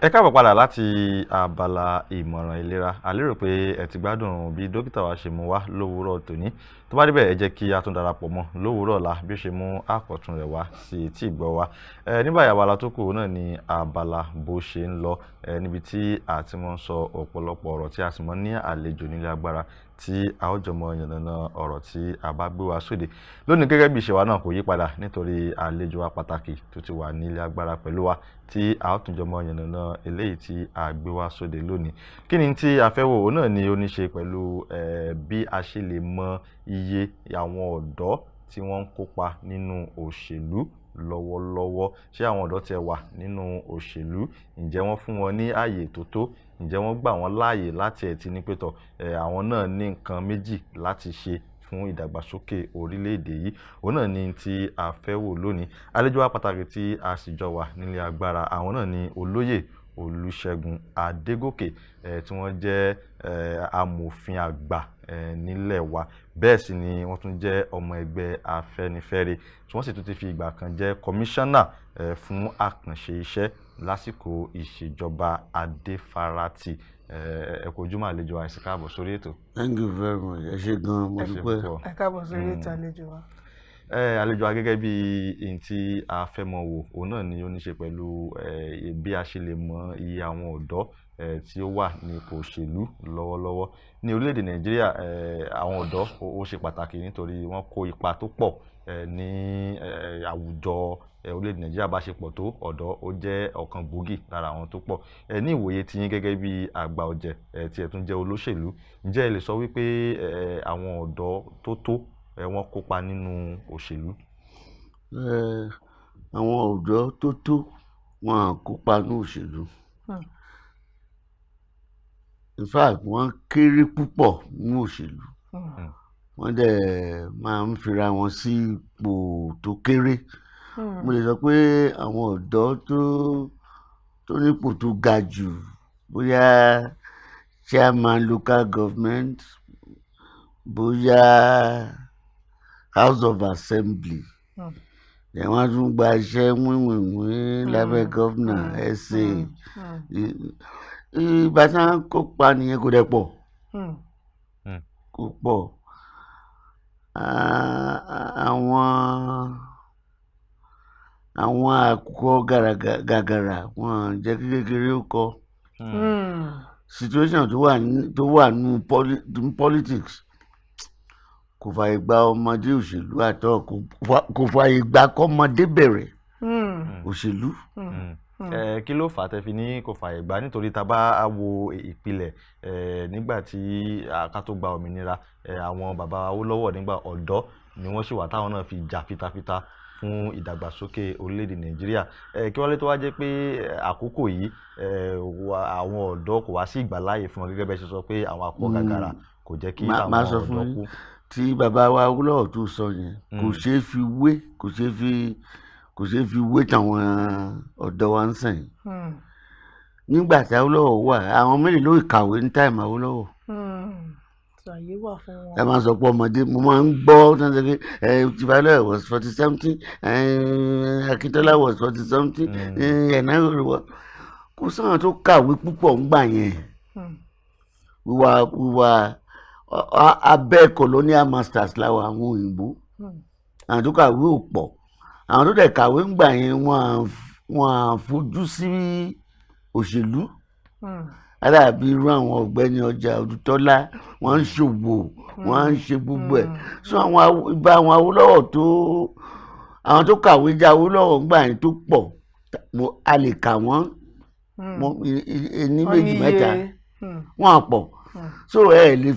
Ẹ káàbọ̀ padà láti abala ìmọ̀ràn ìlera. A lérò pé ẹ ti gbádùn bí dókítà wa ṣe mú wá lówùúrọ̀ tòní. Tó bá débẹ̀, ẹ jẹ́ kí a tún darapọ̀ mọ́ lówùúrọ̀ ọ̀la bí ó ṣe mú àkọ́tún rẹ̀ wá sí etí ìgbọ́ wa. Ẹ ní báyìí, abala tó kù náà ni abala bó ṣe ń lọ, ẹ níbi tí a ti mọ́ ń sọ ọ̀pọ̀lọpọ̀ ọ̀rọ̀ tí a sì mọ́ ní àlejò nílé agbára tí a ó jọ mọ yànnàná ọ̀rọ̀ tí a bá gbé wá sóde lónìí. Gẹ́gẹ́ bí ìṣe wa náà, kò yí padà nítorí àlejò wa pàtàkì tó ti wà nílé agbára pẹ̀lú wa tí a ó tún jọ mọ yànnàná eléyìí tí a gbé wá sóde lónìí. Kí ni tí a fẹ́ wò? Òun náà ni ó ní ṣe pẹ̀lú bí a ṣe lè mọ iye àwọn ọ̀dọ́ tí wọ́n ń kópa nínú òṣèlú lọ́wọ́lọ́wọ́. Ṣé àwọn ọ̀dọ́ tiẹ̀ wà nínú òṣèlú? Ǹjẹ́ wọ́n fún wọn ní ààyè tó tó? Ǹjẹ́ wọ́n gbà wọ́n láàyè láti ẹ̀ ti ní pé tọ̀ àwọn náà ní nǹkan méjì láti ṣe fún ìdàgbàsókè orílẹ̀-èdè yìí? Òun náà ni tí a fẹ́ wò lónìí. Àlejò wa pàtàkì tí a sì jọ wà nílé agbára, àwọn náà ni Olóyè Olúṣẹ́gun Adégòkè, tí wọ́n jẹ́ amòfin àgbà nílẹ̀ wa. Bẹ́ẹ̀ sì ni wọ́n tún jẹ́ ọmọ ẹgbẹ́ Afẹ́nifẹ́re, tí wọ́n sì tún ti fi ìgbà kan jẹ́ kọmíṣánná fún àkànṣe iṣẹ́ lásìkò ìṣèjọba Adéfarati. Ẹ kú ojúmọ́, àlejò wa, ẹ sì káàbọ̀ sórí ètò. Thank you very much. Ẹ ṣé gan, mo Ẹ ṣé dúpẹ́. púpọ̀. Ẹ káàbọ̀ sórí ètò, àlejò wa. Àlejò wa, gẹ́gẹ́ bí n tí a fẹ́ mọ̀ wò, òun náà ni ó ní ṣe pẹ̀lú bí a ṣe lè mọ iye àwọn ọ̀dọ́ tí ó wà ní ipò òṣèlú lọ́wọ́lọ́wọ́ ní orílẹ̀-èdè Nàìjíríà. Àwọn ọ̀dọ́ ó ṣe pàtàkì nítorí wọ́n kó ipa tó pọ̀ ní àwùjọ orílẹ̀-èdè Nàìjíríà. Bá ṣe pọ̀ tó, ọ̀dọ́ ó jẹ́ ọ̀kan gbòógì lára àwọn tó pọ̀. Ní ìwòye tiyín gẹ́gẹ́ bí àgbà ọ̀jẹ̀ tí ẹ tún jẹ́ olóṣèlú, ǹjẹ́ ẹ lè sọ wípé àwọn ọ̀dọ́ tó wọ́n kópa nínú òṣèlú? Àwọn ọ̀dọ́ tó wọn à kópa ní òṣèlú. In fact, wọ́n kéré púpọ̀ ní òṣèlú. Wọ́n dẹ̀ máa ń fira wọn sí ipò tó kéré. Mo lè sọ pé àwọn ọ̀dọ́ tó nípò tó ga jù, bóyá chairman local government, bóyá House of Assembly. Then wọ́n á tún gba iṣẹ́ wíwìnwín lábẹ́ governor, SA. Ìgbà tí wọ́n kópa nìyẹn, kò dẹ̀ pọ̀. Kò pọ̀. Àwọn àkùkọ gàgàrà wọn jẹ́ kí kékeré ó kọ. Situation tó wà nínú politics kò fààyè gba ọmọdé òṣèlú àtọ, kò fààyè gba kọ́mọdé bẹ̀rẹ̀ òṣèlú. Kí ló fà á tẹ́ fi ní kò fààyè gbà? Nítorí tá a bá wo ìpìlẹ̀ nígbà tí ká tó gba òmìnira, àwọn bàbá Awólọ́wọ̀ nígbà ọ̀dọ́ ni wọ́n sì wà táwọn náà fi jà fitafita fún ìdàgbàsókè orílẹ̀-èdè Nàìjíríà. Kí wọ́n lè tó wá jẹ́ pé àkókò yìí, àwọn ọ̀dọ́ kò wá sí ìgbàláàyè fún wọn, gẹ́gẹ́ bẹ́ẹ̀ ṣe sọ pé àwọn akọ gàgàrà kò jẹ́ kí àwọn Máa sọ fún ọ̀dọ́ yín, kú. tí bàbá wa Awólọ́wọ̀ tó sọ yẹn, kò ṣeé fi wé, kò ṣeé fi wé tàwọn ọ̀dọ́ wa ń sìn. Nígbà tí Awólọ́wọ̀ wà, àwọn mélòó ló kàwé ní time Awólọ́wọ̀? So àyè wà fún wọn. Ẹ máa sọ pé ọmọdé, mo máa ń gbọ́ tí wọ́n sọ pé ẹ Chief Awólọ́wọ̀ was 40 something, Akíntọ́lá was 40 something, Ẹ̀náwó wà. Kò sáwọn tó kàwé púpọ̀ ńgbà yẹn. Wíwá abẹ́ colonial masters làwọn àwọn òyìnbó. Àwọn tó kàwé ò pọ̀. Àwọn tó dẹ̀ kàwé ńgbà yẹn, wọ́n á fojú sí òṣèlú. Aláàbí irú àwọn Ọ̀gbẹ́ni Ọjà Odùtọ́lá, wọ́n ń ṣòwò, wọ́n ń ṣe gbogbo ẹ̀. So àwọn ìbá àwọn Awólọ́wọ̀ tó, àwọn tó kàwé jẹ́ Awólọ́wọ̀ ńgbà yẹn tó pọ̀, a lè kà wọ́n ní Wọ́n méjì, níye. mẹ́ta. Wọ́n á pọ̀. So ẹ lè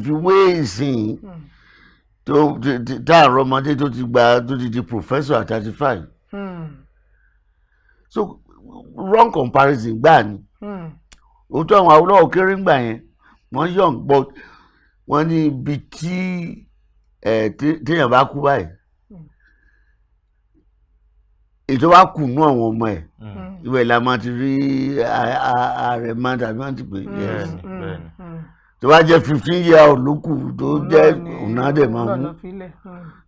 fi wé ìsìn tó tá àrùn ọmọdé tó ti gba, tó ti di professor at 35. So wrong comparison gbáà ni. Òótọ́, àwọn Awólọ́wọ̀ kéré ńgbà yẹn, wọ́n young, but wọ́n ní ibi tí ẹ téèyàn bá kú báyìí, ètò wa kù nú àwọn ọmọ ẹ̀, ibẹ̀ la máa ti rí ààrẹ máa tàbí wọ́n ti pè. Yes. Bẹ́ẹ̀ni. Tó bá jẹ́ 15 year old ló kù tó jẹ́ òun náà dẹ̀ máa náà mú lọ fílẹ̀.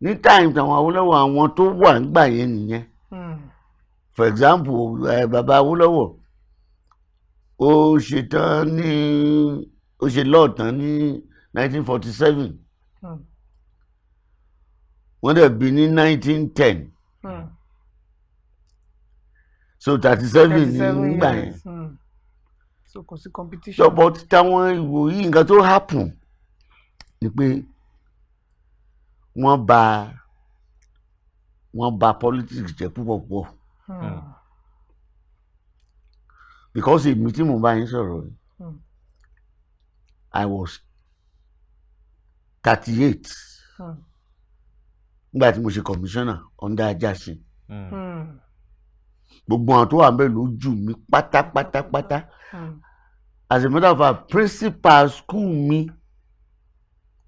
Ní time tàwọn Awólọ́wọ̀, àwọn tó wà ńgbà yẹn nìyẹn. For example, bàbá Awólọ́wọ̀ Ó ṣetán ní, ó ṣe law tán ní 1947. Wọ́n dẹ̀ bí ní 1910, so 37 ní 37 nígbà yẹn. years. So kò sí competition. So but táwọn ìwòyí, nǹkan tó happen ni pé wọ́n bà politics jẹ́ púpọ̀ púpọ̀, because èmi tí mò ń bá yín sọ̀rọ̀ yìí, I was 38 nígbà tí mo ṣe commissioner under Ajásin. Gbogbo àwọn tó wà níbẹ̀ ló jù mí pátápátápátá. As a matter of fact, principal school mi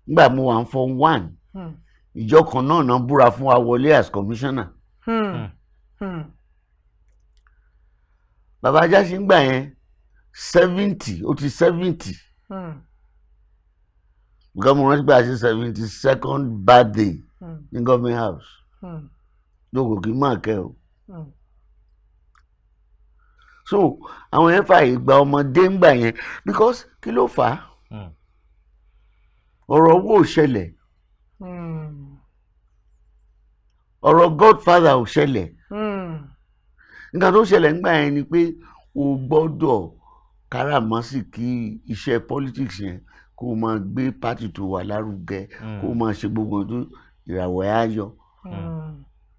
nígbà mo wà ní form one, ìjọ kan náà náà búra fún wa wọlé as commissioner. Bàbá Ajásin gbà yẹn 70, ó ti 70, because mo rántí pé a ṣe 72nd birthday ní government house. Lóko kì í máa kẹ́ o. So àwọn yẹn fààyè gba ọmọdé ńgbà yẹn, because kí ló fà á? Ọ̀rọ̀ owó ò ṣẹlẹ̀, ọ̀rọ̀ godfather ò ṣẹlẹ̀. Nǹkan tó ṣẹlẹ̀ ńgbà yẹn ni pé o gbọ́dọ̀ káràmásìkí iṣẹ́ politics yẹn, kó o máa gbé party tó wà lárugẹ, kó o máa ṣe gbogbo ohun tó ìràwọ̀ ẹ̀ á yọ.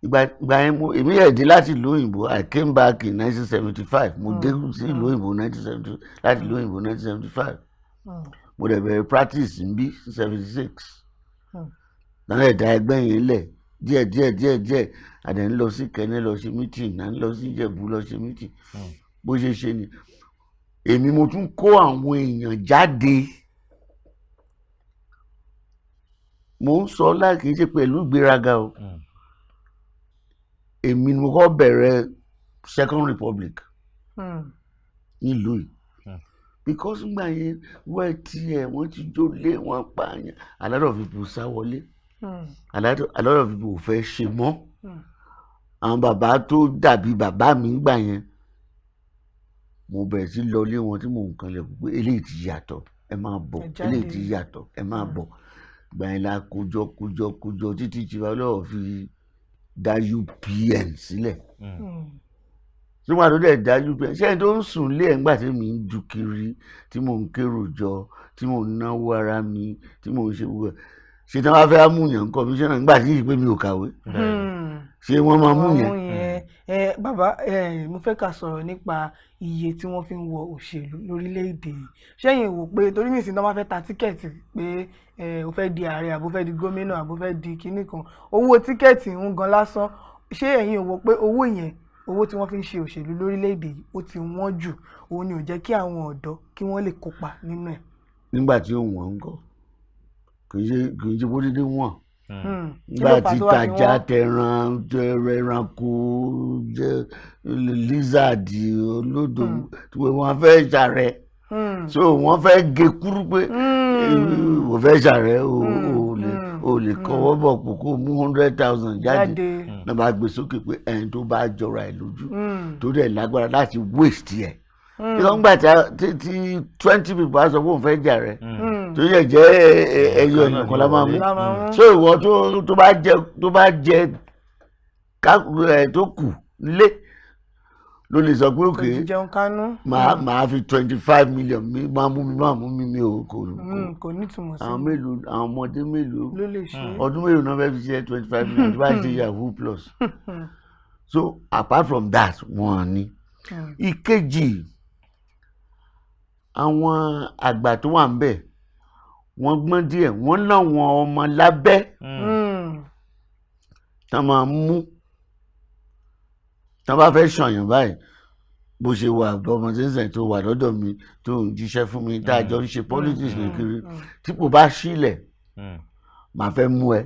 Ìgbà yẹn mo, èmi yẹ̀ dé láti ìlú òyìnbó. I came back in 1975. Mo dé sí ìlú òyìnbó 1970, láti ìlú òyìnbó 1975. Mo dẹ̀ bẹ̀rẹ̀ practice níbí 76. Náà ẹ̀dá ẹgbẹ́ yẹn lẹ̀ díẹ̀ díẹ̀ díẹ̀ díẹ̀, àdẹ̀ ń lọ sí Kẹ́nẹ́ lọ ṣe meeting, à ń lọ sí Ìjẹ̀bú lọ ṣe meeting. Bó ṣe ṣe ni èmi mo tún kó àwọn èèyàn jáde. Mo ń sọ láì kì í ṣe pẹ̀lú ìgbéraga o. Èmi ni mo kọ́ bẹ̀rẹ̀ Second Republic nílùú yìí, because ngbà yẹn wọ́n tiẹ̀ wọ́n ti jólé, wọ́n pààyàn, a lot of people sá wọlé. A lot of people ò fẹ́ ṣe mọ́. Àwọn bàbá tó dàbí bàbá mi ngbà yẹn, mo bẹ̀rẹ̀ sí lọ lé wọn tí mò ń kanlẹ̀kùn pé eléyìí ti yàtọ̀, ẹ máa bọ̀. Ẹ jáde. Eléyìí ti yàtọ̀, ẹ máa bọ̀. Ìgbà yẹn la kójọ kójọ kójọ títí tí Awólọ́wọ̀ fi dá UPN sílẹ̀. Nígbà tó dẹ̀ dá UPN, ṣé ẹni tó ń sùn lé ẹ̀ ńgbà tí mi ń du kiri, tí mò ń kérò jọ, tí mò ń náwó ara mi, tí mò ń ṣe gbogbo ẹ̀, ṣé tí wọ́n bá fẹ́ mú yàn kọmíṣánná nígbà tí yìí pé mi ò kàwé, ṣé wọ́n máa mú Wọ́n yẹn? mú yẹn. Ẹ bàbá ẹ, mo fẹ́ ká sọ̀rọ̀ nípa iye tí wọ́n fi ń wọ òṣèlú lórílẹ̀‐èdè yìí. Ṣẹ́yìn wò pé torí nísìnyí tó máa fẹ́ ta ticket pé ẹ o fẹ́ di ààrẹ, àbó fẹ́ di gómìnà, àbó fẹ́ di kinní kan, owó ticket ń gan lásán, ṣé ẹ̀yin ò wò pé owó yẹn, owó tí wọ́n fi ń ṣe òṣèlú lórílẹ̀‐èdè yìí, ó ti wọ́n jù, òun ni ò jẹ́ kí àwọn ọ̀dọ́ kí wọ́n lè kópa nínú ẹ̀? Nígbà tí òun wọ́n ń kọ́, kì í ṣe bó dédé wọ̀n. Kí ló Nígbà fà á tí tó wá fi tajà wọ́n? Tẹran ẹranko jẹ lizard olódò tí wọ́n fẹ́ ṣàrẹ, so wọ́n fẹ́ gé kúrú pé wọ́n fẹ́ ṣàrẹ, o ò lè o lè kọ́wọ́ bọ̀ pò kó mú 100,000 jáde. Jáde. Náà bá gbé sókè pé ẹni tó bá jọra ẹ̀ lójú, tó dẹ̀ lágbára láti waste ẹ̀. Nígbà tí 20 people á sọ pé òun fẹ́ jà rẹ̀, tó yẹ jẹ́ ẹyọ èèyàn kan la máa mú. La máa mú. So ìwọ tó bá jẹ ẹ tó kù lé ló lè sọ pé Tó òkè ti jẹun kánú. Màá fi 25 million mi máa mú mi máa mú mi mi ò kò kò Kò nítumọ̀ sí. Àwọn mélòó, àwọn ọmọdé mélòó, Ló lè ṣe. ọdún mélòó náà fẹ́ fi ṣe 25 million tó bá ṣe yahoo plus? So apart from that, wọ́n ní ìkejì, àwọn àgbà tó wà ń bẹ̀, wọ́n gbọ́n díẹ̀, wọ́n láwọn ọmọ lábẹ́ tán máa mú tán bá fẹ́ ṣọ̀yàn báyìí. Bó ṣe wà, ọmọ tí ń sẹ̀ tó wà lọ́dọ̀ mi, tó ń jíṣẹ́ fún mi, tá a jọ ń ṣe politics ní kiri, tí kò bá sílẹ̀, màá fẹ́ mú ẹ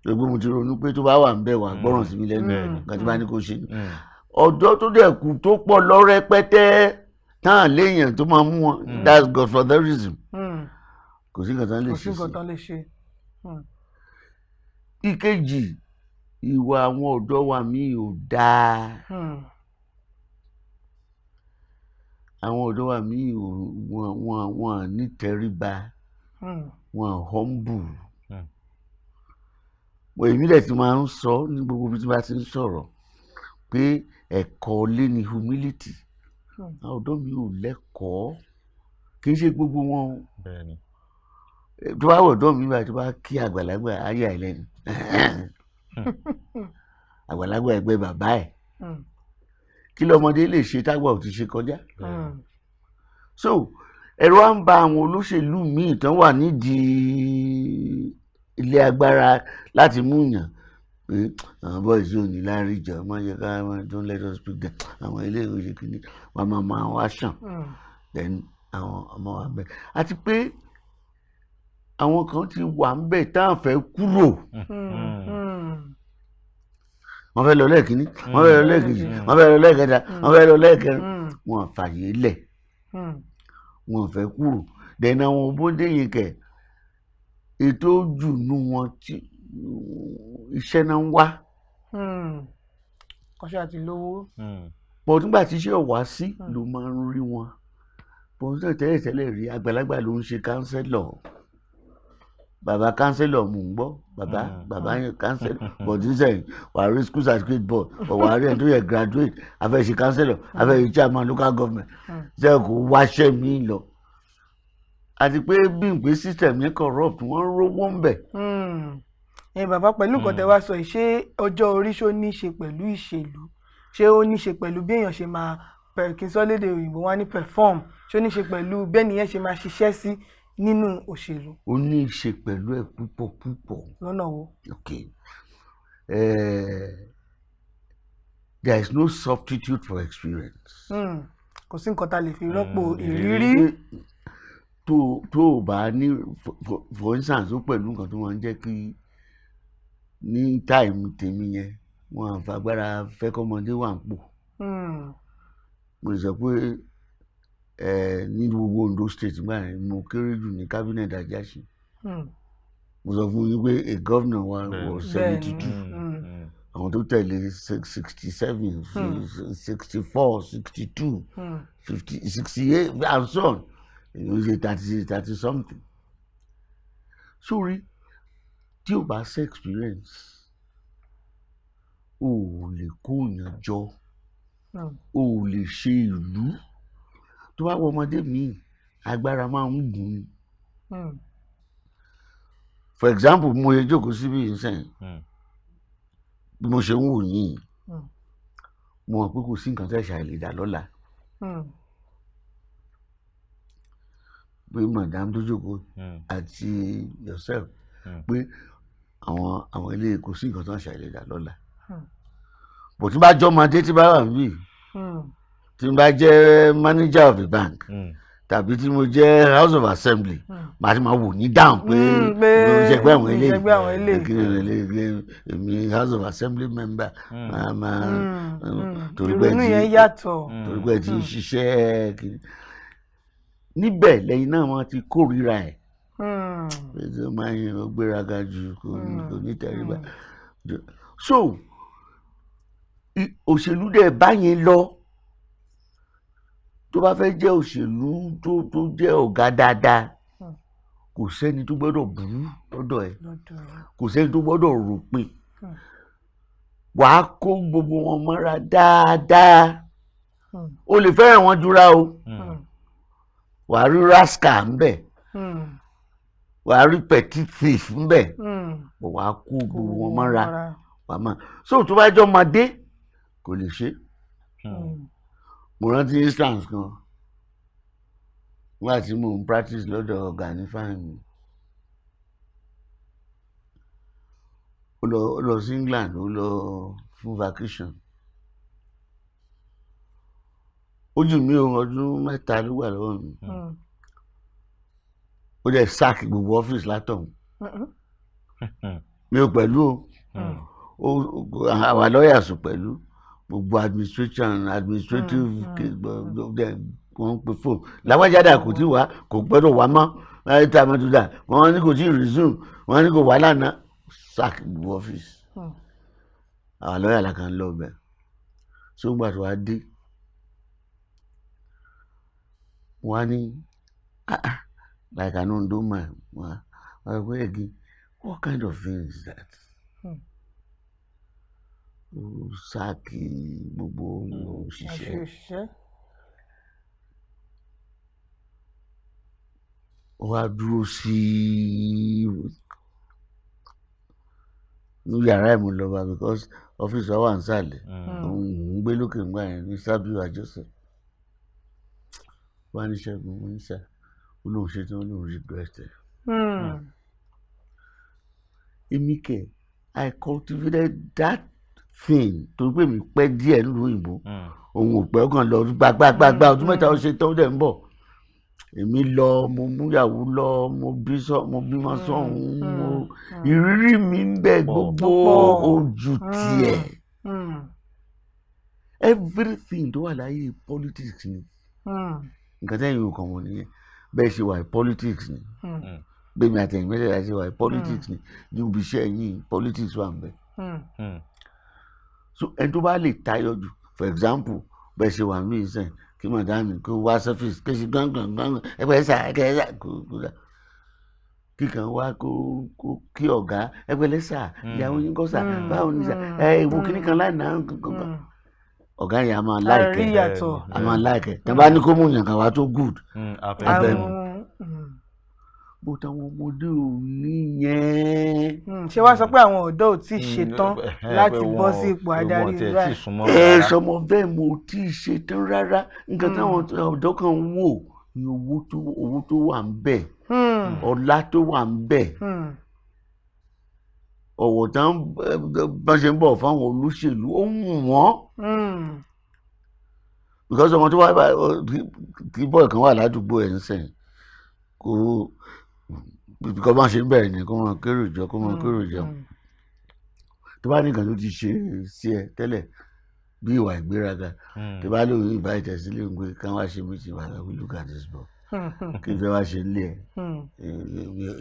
gbogbo. Mo ti ronú pé tó bá wà ń bẹ̀, wà gbọ́ràn sí mi lẹ́nu, nǹkan tí bá ní kó ṣe ni. Ọ̀dọ́ tó dẹ̀ kù tó pọ̀ lọ́rẹ́pẹ́tẹ́ tán léèyàn tó máa mú wọn, that's godfatherism. Kò sí nǹkan tán lè Kò sí ṣe nǹkan sí. tán lè ṣe. Ìkejì, ìwà àwọn ọ̀dọ́ wa mi ò dáa. Àwọn ọ̀dọ́ wa míì ò wọn ní tẹríba, wọn humble. Èmi dẹ̀ ti máa ń sọ ní gbogbo ibi tí bá ti ń sọ̀rọ̀ pé ẹ̀kọ́ lé ní humility. Àwọn ọ̀dọ́ mi ò lẹ́kọ̀ọ́, kì í ṣe gbogbo wọn o. Tó bá wọ̀ ọ̀dọ́ mi báyìí, tó bá kí àgbàlagbà, ayé àìlẹ́nu àgbàlagbà ẹgbẹ́ bàbá ẹ̀, kí lọ́mọdé lè ṣe tágbà ò ti ṣe kọjá? So ẹ̀rù wa ń ba àwọn olóṣèlú míì tán wà nídìí ilé agbára láti mú yàn pé àwọn boys yóò ní láárí ìjà, má yẹ ká don't let us pick them. Àwọn ilé ìwé ṣe kìíní wọn máa wá ṣàn. Then àwọn ọmọ wa bẹ, àti pé àwọn kan ti wà ń bẹ̀ tá à fẹ́ kúrò. Wọ́n fẹ́ lọ lẹ́ẹ̀kínní, wọ́n fẹ́ lọ lẹ́ẹ̀kejì, wọ́n fẹ́ lọ lẹ́ẹ̀kẹta, wọ́n fẹ́ lọ lẹ́ẹ̀kẹrin. Wọ́n fàyè lẹ̀, wọ́n fẹ́ kúrò. Then àwọn bóde yìí kẹ̀, ètò jùnú wọn tí iṣẹ́ náà ń wá. Kọ́ṣẹ́ àti lówó. Pọ̀ nígbà tí iṣẹ́ wá sí ló máa ń rí wọn pọ̀ nígbà tẹ́lẹ̀ tẹ́lẹ̀ rí àgbàlagbà ló ń ṣe councillor, bàbá councillor mò ń gbọ́ bàbá bàbá yẹn councillor. But nísìnyí, wàá rí school certificate board, wàá rí ẹni tó yẹ graduate, a fẹ́ ṣe councillor, a fẹ́ ṣe chairman local government, ṣe kò wáṣẹ́ mi lọ. Àti pé bí n pé system yẹn corrupt, wọ́n rówó ń bẹ̀. Ẹ bàbá, pẹ̀lú nǹkan tẹ́ wá sọ yìí, ṣé ọjọ́ orí ṣó ní í ṣe pẹ̀lú ìṣèlú? Ṣé ó ní í ṣe pẹ̀lú bí èèyàn ṣe máa, kí n sọ lédè òyìnbó, wá ní perform? Ṣé ó ní í ṣe pẹ̀lú bẹ́ẹ̀ nìyẹn ṣe máa ṣiṣẹ́ sí nínú òṣèlú? Ó ní í ṣe pẹ̀lú ẹ̀ púpọ̀ púpọ̀. Lọ́nà wo? Okay, there is no substitute for experience. Kò sí nǹkan tá a lè fi rọ́pò ìrírí. ìrírí. Tó o bá ní, for instance, ó pẹ̀lú nǹkan tó máa ń jẹ́ kí ní time tèmi yẹn, wọn àfagbára fẹ́ kọ́mọdé wà ń pò. Mo lè sọ pé ẹ ní gbogbo Ondo State gbà yẹn, mo kéré jù ní cabinet Ajáṣin. Mo sọ fún yín pé a governor wa was 72. Àwọn tó tẹ̀lé 67, 64, 62, 50, 68 and so on. Èyí ń ṣe 30, 30 something. Sórí tí o bá ṣe experience, o ò lè kó èèyàn jọ, o ò lè ṣe ìlú. Tó bá wọ ọmọdé míì, agbára máa ń gùn ni. For example, mo ṣe jókòó síbí yìí sẹ́yìn, bí mo ṣe ń wò yín, mo mọ̀ pé kò sí nǹkan tẹ́ ṣàì lè dà lọ́la. Pé madam tó jókòó àti yourself, pé àwọn ilé, kò sí nǹkan tó ṣàì lè dà lọ́la. Bò tí bá jọ́ ọmọdé tí bá wà níbí, tí n bá jẹ́ manager of the bank tàbí tí mo jẹ́ House of Assembly, màá ti máa wò ní down pé pé mo ń ṣẹgbẹ́ àwọn eléyìí. Ṣẹgbẹ́ àwọn eléyìí. Kí ni eléyìí? Èmi House of Assembly member, máa máa torí pé Ìrònú yẹn yàtọ̀. Torí pé ti ń ṣiṣẹ́ kiri níbẹ̀, lẹ́yìn náà wọ́n ti kórìíra ẹ̀ pé tó máa ń yan gbéraga jù, kò ní tẹríba. So òṣèlú dẹ̀ báyẹn lọ. Tó bá fẹ́ jẹ́ òṣèlú tó jẹ́ ọ̀gá dáadáa, kò sẹ́ni tó gbọ́dọ̀ burú lọ́dọ̀ ẹ̀. Lọ́dọ̀ ẹ̀. Kò sẹ́ni tó gbọ́dọ̀ rò pé wàá kó gbogbo wọn mọ́ra dáadáa. O lè fẹ́ràn wọn jura o. Wàá rí rascal ńbẹ̀, wàá rí petty thief ńbẹ̀, wàá kó gbogbo wọn mọ́ra, wàá máa so. Tó bá jẹ́ ọmọdé, kò lè ṣe. Mo rántí instance kan nígbà tí mò ń practice lọ́dọ̀ Gani Fáhìnmí. Ó lọ sí England, ó lọ fún vacation. Ó jù mí o, ọdún 3 ló wà lọ́wọ́ mi. Ó dẹ̀ sack gbogbo ọ́fíìsì látọ̀hún. Mi ò pẹ̀lú o. Àwa lawyers ò pẹ̀lú gbogbo administration, administrative case, dẹ̀ wọ́n ń pe fóònù, lágbájáde kò tí wá, kò gbọ́dọ̀ wá mọ́ láyé tá a máa tún dà. Wọ́n ní kò tí resume, wọ́n ní kò wá lánàá. Sack gbogbo ọ́fíìsì. Àwa lọ́ọ̀yà la kàn ń lọ bẹ̀. So ńgbà tó wá dé Wọ́n á ní, "Ah ah, like I no do my." Wọ́n á pé, "Again, what kind of thing is that?" Ó sack gbogbo Àti òṣìṣẹ́. òṣìṣẹ́. Ó wá dúró sí ní yàrá ẹ̀, mo lọ bá, because ọ́fíìsì wa wà nísàlẹ̀, òun ń gbé lókè ńgbà yẹn ní Sábíù Àjọsẹ̀. Wá ní, "Ṣẹ́gun," mo ní, "Sir." Ó lóun ṣe tán, ó lóun regret ẹ̀. Èmi kẹ̀, I cultivated that thing torí pé mi pẹ́ díẹ̀ nílùú òyìnbó. Òun ò pẹ́, ó kàn lọ gbàgbàgbàgbà ọdún 3, ó ṣe tán, ó dẹ̀ ń bọ̀. Èmi lọ, mo múyàwó lọ, mo bí sọ, mo bímọ sọ́hún, mo ìrírí mi ń bẹ Pọ̀. gbogbo Pọ̀. ojú tiẹ̀. Everything tó wà láyé, politics ni. Nǹkan tẹ́yìn ò kàn wọ́n nìyẹn. Bẹ́ẹ̀ ṣe wà, politics ni. Bẹ́ẹ̀ mi àtẹ̀yìn mẹ́tẹ̀ẹ̀ta ṣe wà, politics ni. Ní ibi iṣẹ́ yìí, politics wà ń bẹ. So ẹni tó bá lè tayọ jù, for example, bẹ́ẹ̀ ṣe wà mí sẹ́yìn, kí madam kó wá service, kí ṣe gángan gángan, ẹgbẹ́ sà, ẹgbẹ́ sà, kó dà kíkan wá, kó kí ọ̀gá, ẹgbẹ́ lẹ́sà, ìyàwó yín kọ́ sà, báwo ni sà, ẹ ìwò kíní kan lánàá kankan. Ọ̀gá yẹn a máa like Àrí ẹ̀. Ìyàtọ̀. A máa like ẹ̀ tí wọ́n bá ní kó mú yàn kan wá tó good. Afẹ́. Abẹ́ Àwọn bó táwọn ọmọdé ò ní yẹn. Ṣé wàá sọ pé àwọn ọ̀dọ́ ò tí ì ṣetán láti bọ́ sí ipò adarí báyìí? Báyìí? Ẹ sọmọ bẹ́ẹ̀, mo tí ì ṣetán rárá. Nǹkan táwọn ọ̀dọ́ kan ń wò ní owó tó wà ń bẹ̀, ọlá tó wà ń bẹ̀, ọ̀wọ̀ tán bá ṣe ń bọ̀ fáwọn olóṣèlú, ó ń wù wọ́n. Because ọmọ tó wà bá kí bọ́ọ̀ kan wà ládùúgbò ẹ̀ ń sìn, kó kó bá ṣe ń bẹ̀rẹ̀ ni kó máa kérò jọ, kó máa kérò jọ. Tó bá ní nǹkan tó ti ṣe sí ẹ tẹ́lẹ̀ bí ìwà ìgbéraga, tó bá lóun invite ẹ sílé ń gbé kán wá ṣe meeting, wà lọ́wọ́, "Look at this boy, kí n fẹ́ wá ṣe nílé ẹ?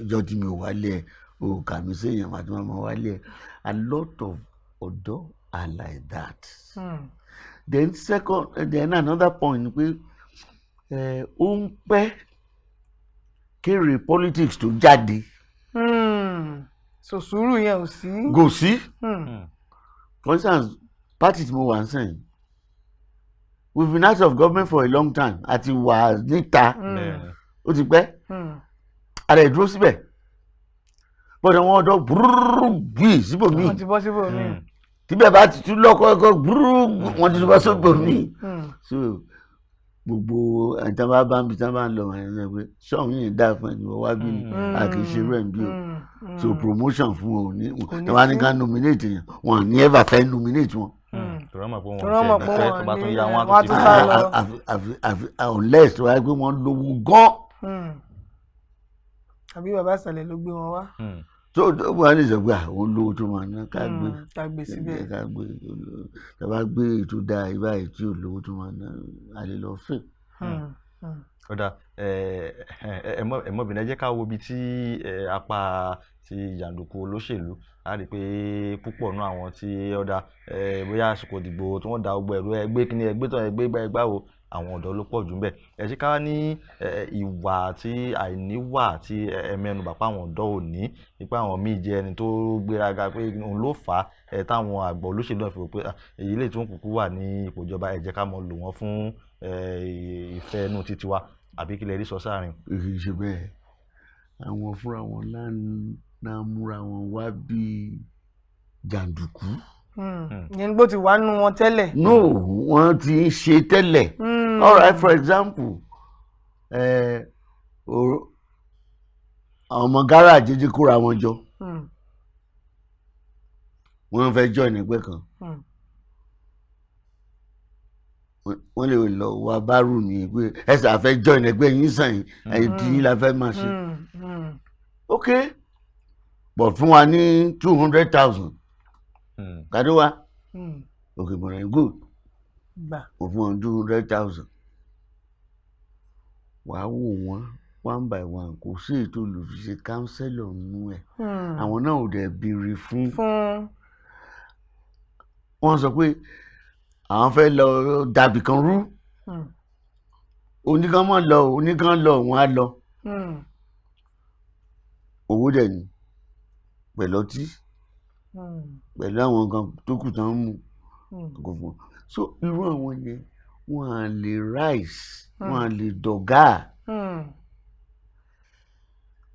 Ìjọ tí mi ò wá lé ẹ, o kà mí séèyàn àti máa wá lé ẹ." A lot of ọ̀dọ́ are like that. Then second, then another point ni pé ó ń pẹ́ kéré politics tó jáde. So sùúrù yẹn ò sí. Kò sí. For instance, party tí mo wà ń sìn, we've been out of government for a long time, àti wà níta ó ti pẹ́. Àrẹ dúró síbẹ̀, but àwọn ọ̀dọ́ gbúrúrú gbì síbòmíì. Wọ́n ti bọ́ síbòmíì. Tíbẹ̀ bá ti tún lọ́kọ́ gbúrúrú, wọ́n ti tún bọ́ síbòmíì. So gbogbo ẹni tí wọ́n bá bá ń bi tí wọ́n bá ń lọ, wọn ẹ̀ pé sọ́ọ̀hún yìí dáa fún ẹni wọ́n wá bí ni, a kì í ṣe irú ẹ̀ ń bí o. So promotion fún wọn ò ní Kò ní tí wọ́n bá ní sí. ká nominate yẹn, wọn ò ní ever fẹ́ nominate wọn. Tòrọ́ mọ̀ pé wọn Tòrọ́ mọ̀ ò pé tiẹ̀ wọn tó bá tún ní- yá wọn wọ́n á á tún tún ti sá fi lọ. Àfi unless tó wáyé pé wọ́n lówó gan. Àbí bàbá ìsàlẹ̀ ló gbé wọn wá. Tó wọ́n á lè sọ pé àwọn olówó tó máa ná, ká gbé Ká gbé síbẹ̀. Ká gbé, tá bá gbé ètò dáa ibà tí ò lówó tó máa ná, a lè lọ fè. Ó dáa, ẹ mọ́ bìnrin, ẹ jẹ́ ká wo ibi tí apá ti jàǹdùkú olóṣèlú. A rí i pé púpọ̀ nú àwọn tí ó dá bóyá àsìkò ìdìbò tí wọ́n da gbogbo ẹ̀rọ ẹgbẹ́ kíní ẹgbẹ́ tán, ẹgbẹ́ gbá ẹgbá wo, àwọn ọ̀dọ́ ló pọ̀ jù ńbẹ̀. Ẹ ṣe ká ní ìwà àti àìníwà tí ẹ mẹ́nubà pé àwọn ọ̀dọ́ ò ní wípé àwọn míì jẹ́ ẹni tó gbéraga, pé òun ló fà á táwọn àgbà olóṣèlú náà fi rò pé, "Ah, èyí lè tún kúkú wà ní ipò ìjọba, ẹ jẹ́ ká mọ lò wọ́n fún ìfẹ́ inú títí wa," àbí kí lẹ rí sọ sáàrin? Kì í ṣe bẹ́ẹ̀. Àwọn fúnra wọn náà múra wọn wá bíi jàǹdùkú. Ìyẹn ni bó ti wà nínú wọn tẹ́lẹ̀. No, wọ́n ti ń ṣe tẹ́lẹ̀. All right, for example, àwọn ọmọ gáràjì jí kóra wọn jọ, wọ́n fẹ́ join ẹgbẹ́ kan. Wọ́n lè lọ wá bárù ní pé ẹ sà fẹ́ join ẹgbẹ́ yín sàn yín, ẹ̀yìn tí yín la fẹ́ máa ṣe. Ok, but fún wa ní 200,000 kàdó wa. Ok, mo rẹ̀ good. Gbà. Mo fún wọn 200,000. Wàá wò wọ́n one by one, kò sí ètò olùfiṣe councillor nínú ẹ̀. Àwọn náà ò dẹ̀ béèrè fún. Fún. Wọ́n sọ pé àwọn fẹ́ lọ dàbí kan rú. Oníkan mọ̀ lọ, oníkan lọ, òun á lọ. Owó dẹ̀ ni, pẹ̀lú ọtí, pẹ̀lú àwọn nǹkan tó kù tán ń mú kò fún wọn. So irú àwọn yẹn, wọn à lè rise, wọn à lè dọ̀gá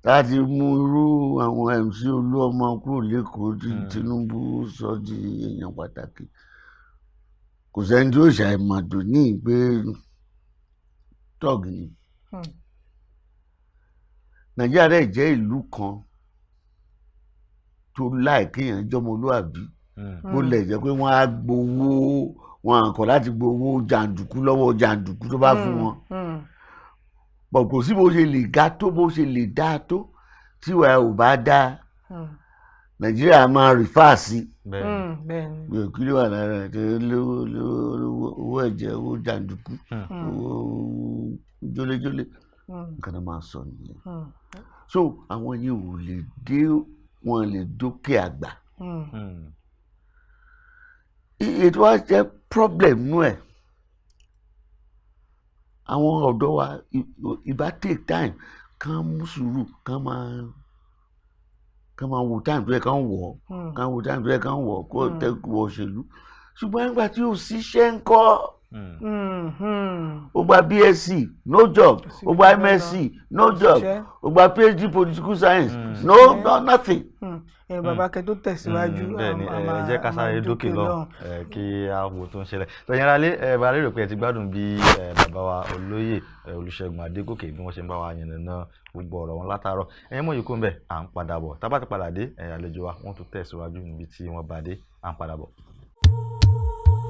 láti mú irú àwọn MC Olúọmọ kúrò l'Ékòó tí Tinubu sọ di èèyàn pàtàkì. Kò sẹ́ni tí ó ṣàìmọ̀dò ní pé tọ́ọ̀gì ni. Nàìjíríà dẹ̀ jẹ́ ìlú kan tó láì kéèyàn jọmọlúàbí, bó lẹ̀ jẹ́ pé wọ́n á gbowó, wọn à kọ̀ láti gbowó jàǹdùkú lọ́wọ́ jàǹdùkú tó bá fún wọn. Bọ̀ kò sí bó ṣe lè ga tó, bó ṣe lè dáa tó, tí ìwà ò bá dáa, Nàìjíríà máa refer sí. Bẹ́ẹ̀ni. Kí ló wà lára ẹ̀ tó lówó lówó, owó ẹ̀jẹ̀, owó jàǹdùkú, owó jólejólé? Nǹkan tó máa sọ nìyẹn. So àwọn yìí ò lè dé, wọn lè dókè àgbà. Ètò wa jẹ́ problem nú ẹ̀. Àwọn ọ̀dọ́ wa, ìbá take time kán mú sùúrù, kán máa wo time tó yẹ kán wọ̀ ọ́, kán wo time tó yẹ kán wọ̀ ọ́, kó tẹ́ wọ òṣèlú. Ṣùgbọ́n nígbà tí ò síṣẹ́ ńkọ́? Ó gba BSc, no job. Ó gba MSc, no job. Ó gba PhD political science, no, no, nothing. Ẹ bàbá, kẹ́ tó tẹ̀síwájú, Bẹ́ẹ̀ ni, ẹ jẹ́ ká sáré dókè lọ kí a wo tó ń ṣẹlẹ̀. Tẹ̀yìn aráalé, ẹ bá lérò pé ẹ ti gbádùn bí bàbá wa olóyè Olúṣẹ́gun Adégòkè bí wọ́n ṣe ń bá wa yànnàná gbogbo ọ̀rọ̀ wọn látàárọ̀. Ẹ̀yin mọ̀ yìí kó ń bẹ̀, à ń padà bọ̀. Tá bá ti padà dé, àlejò wa wọ́n tún tẹ̀síwájú níbi tí wọ́n bá dé. À ń padà bọ̀.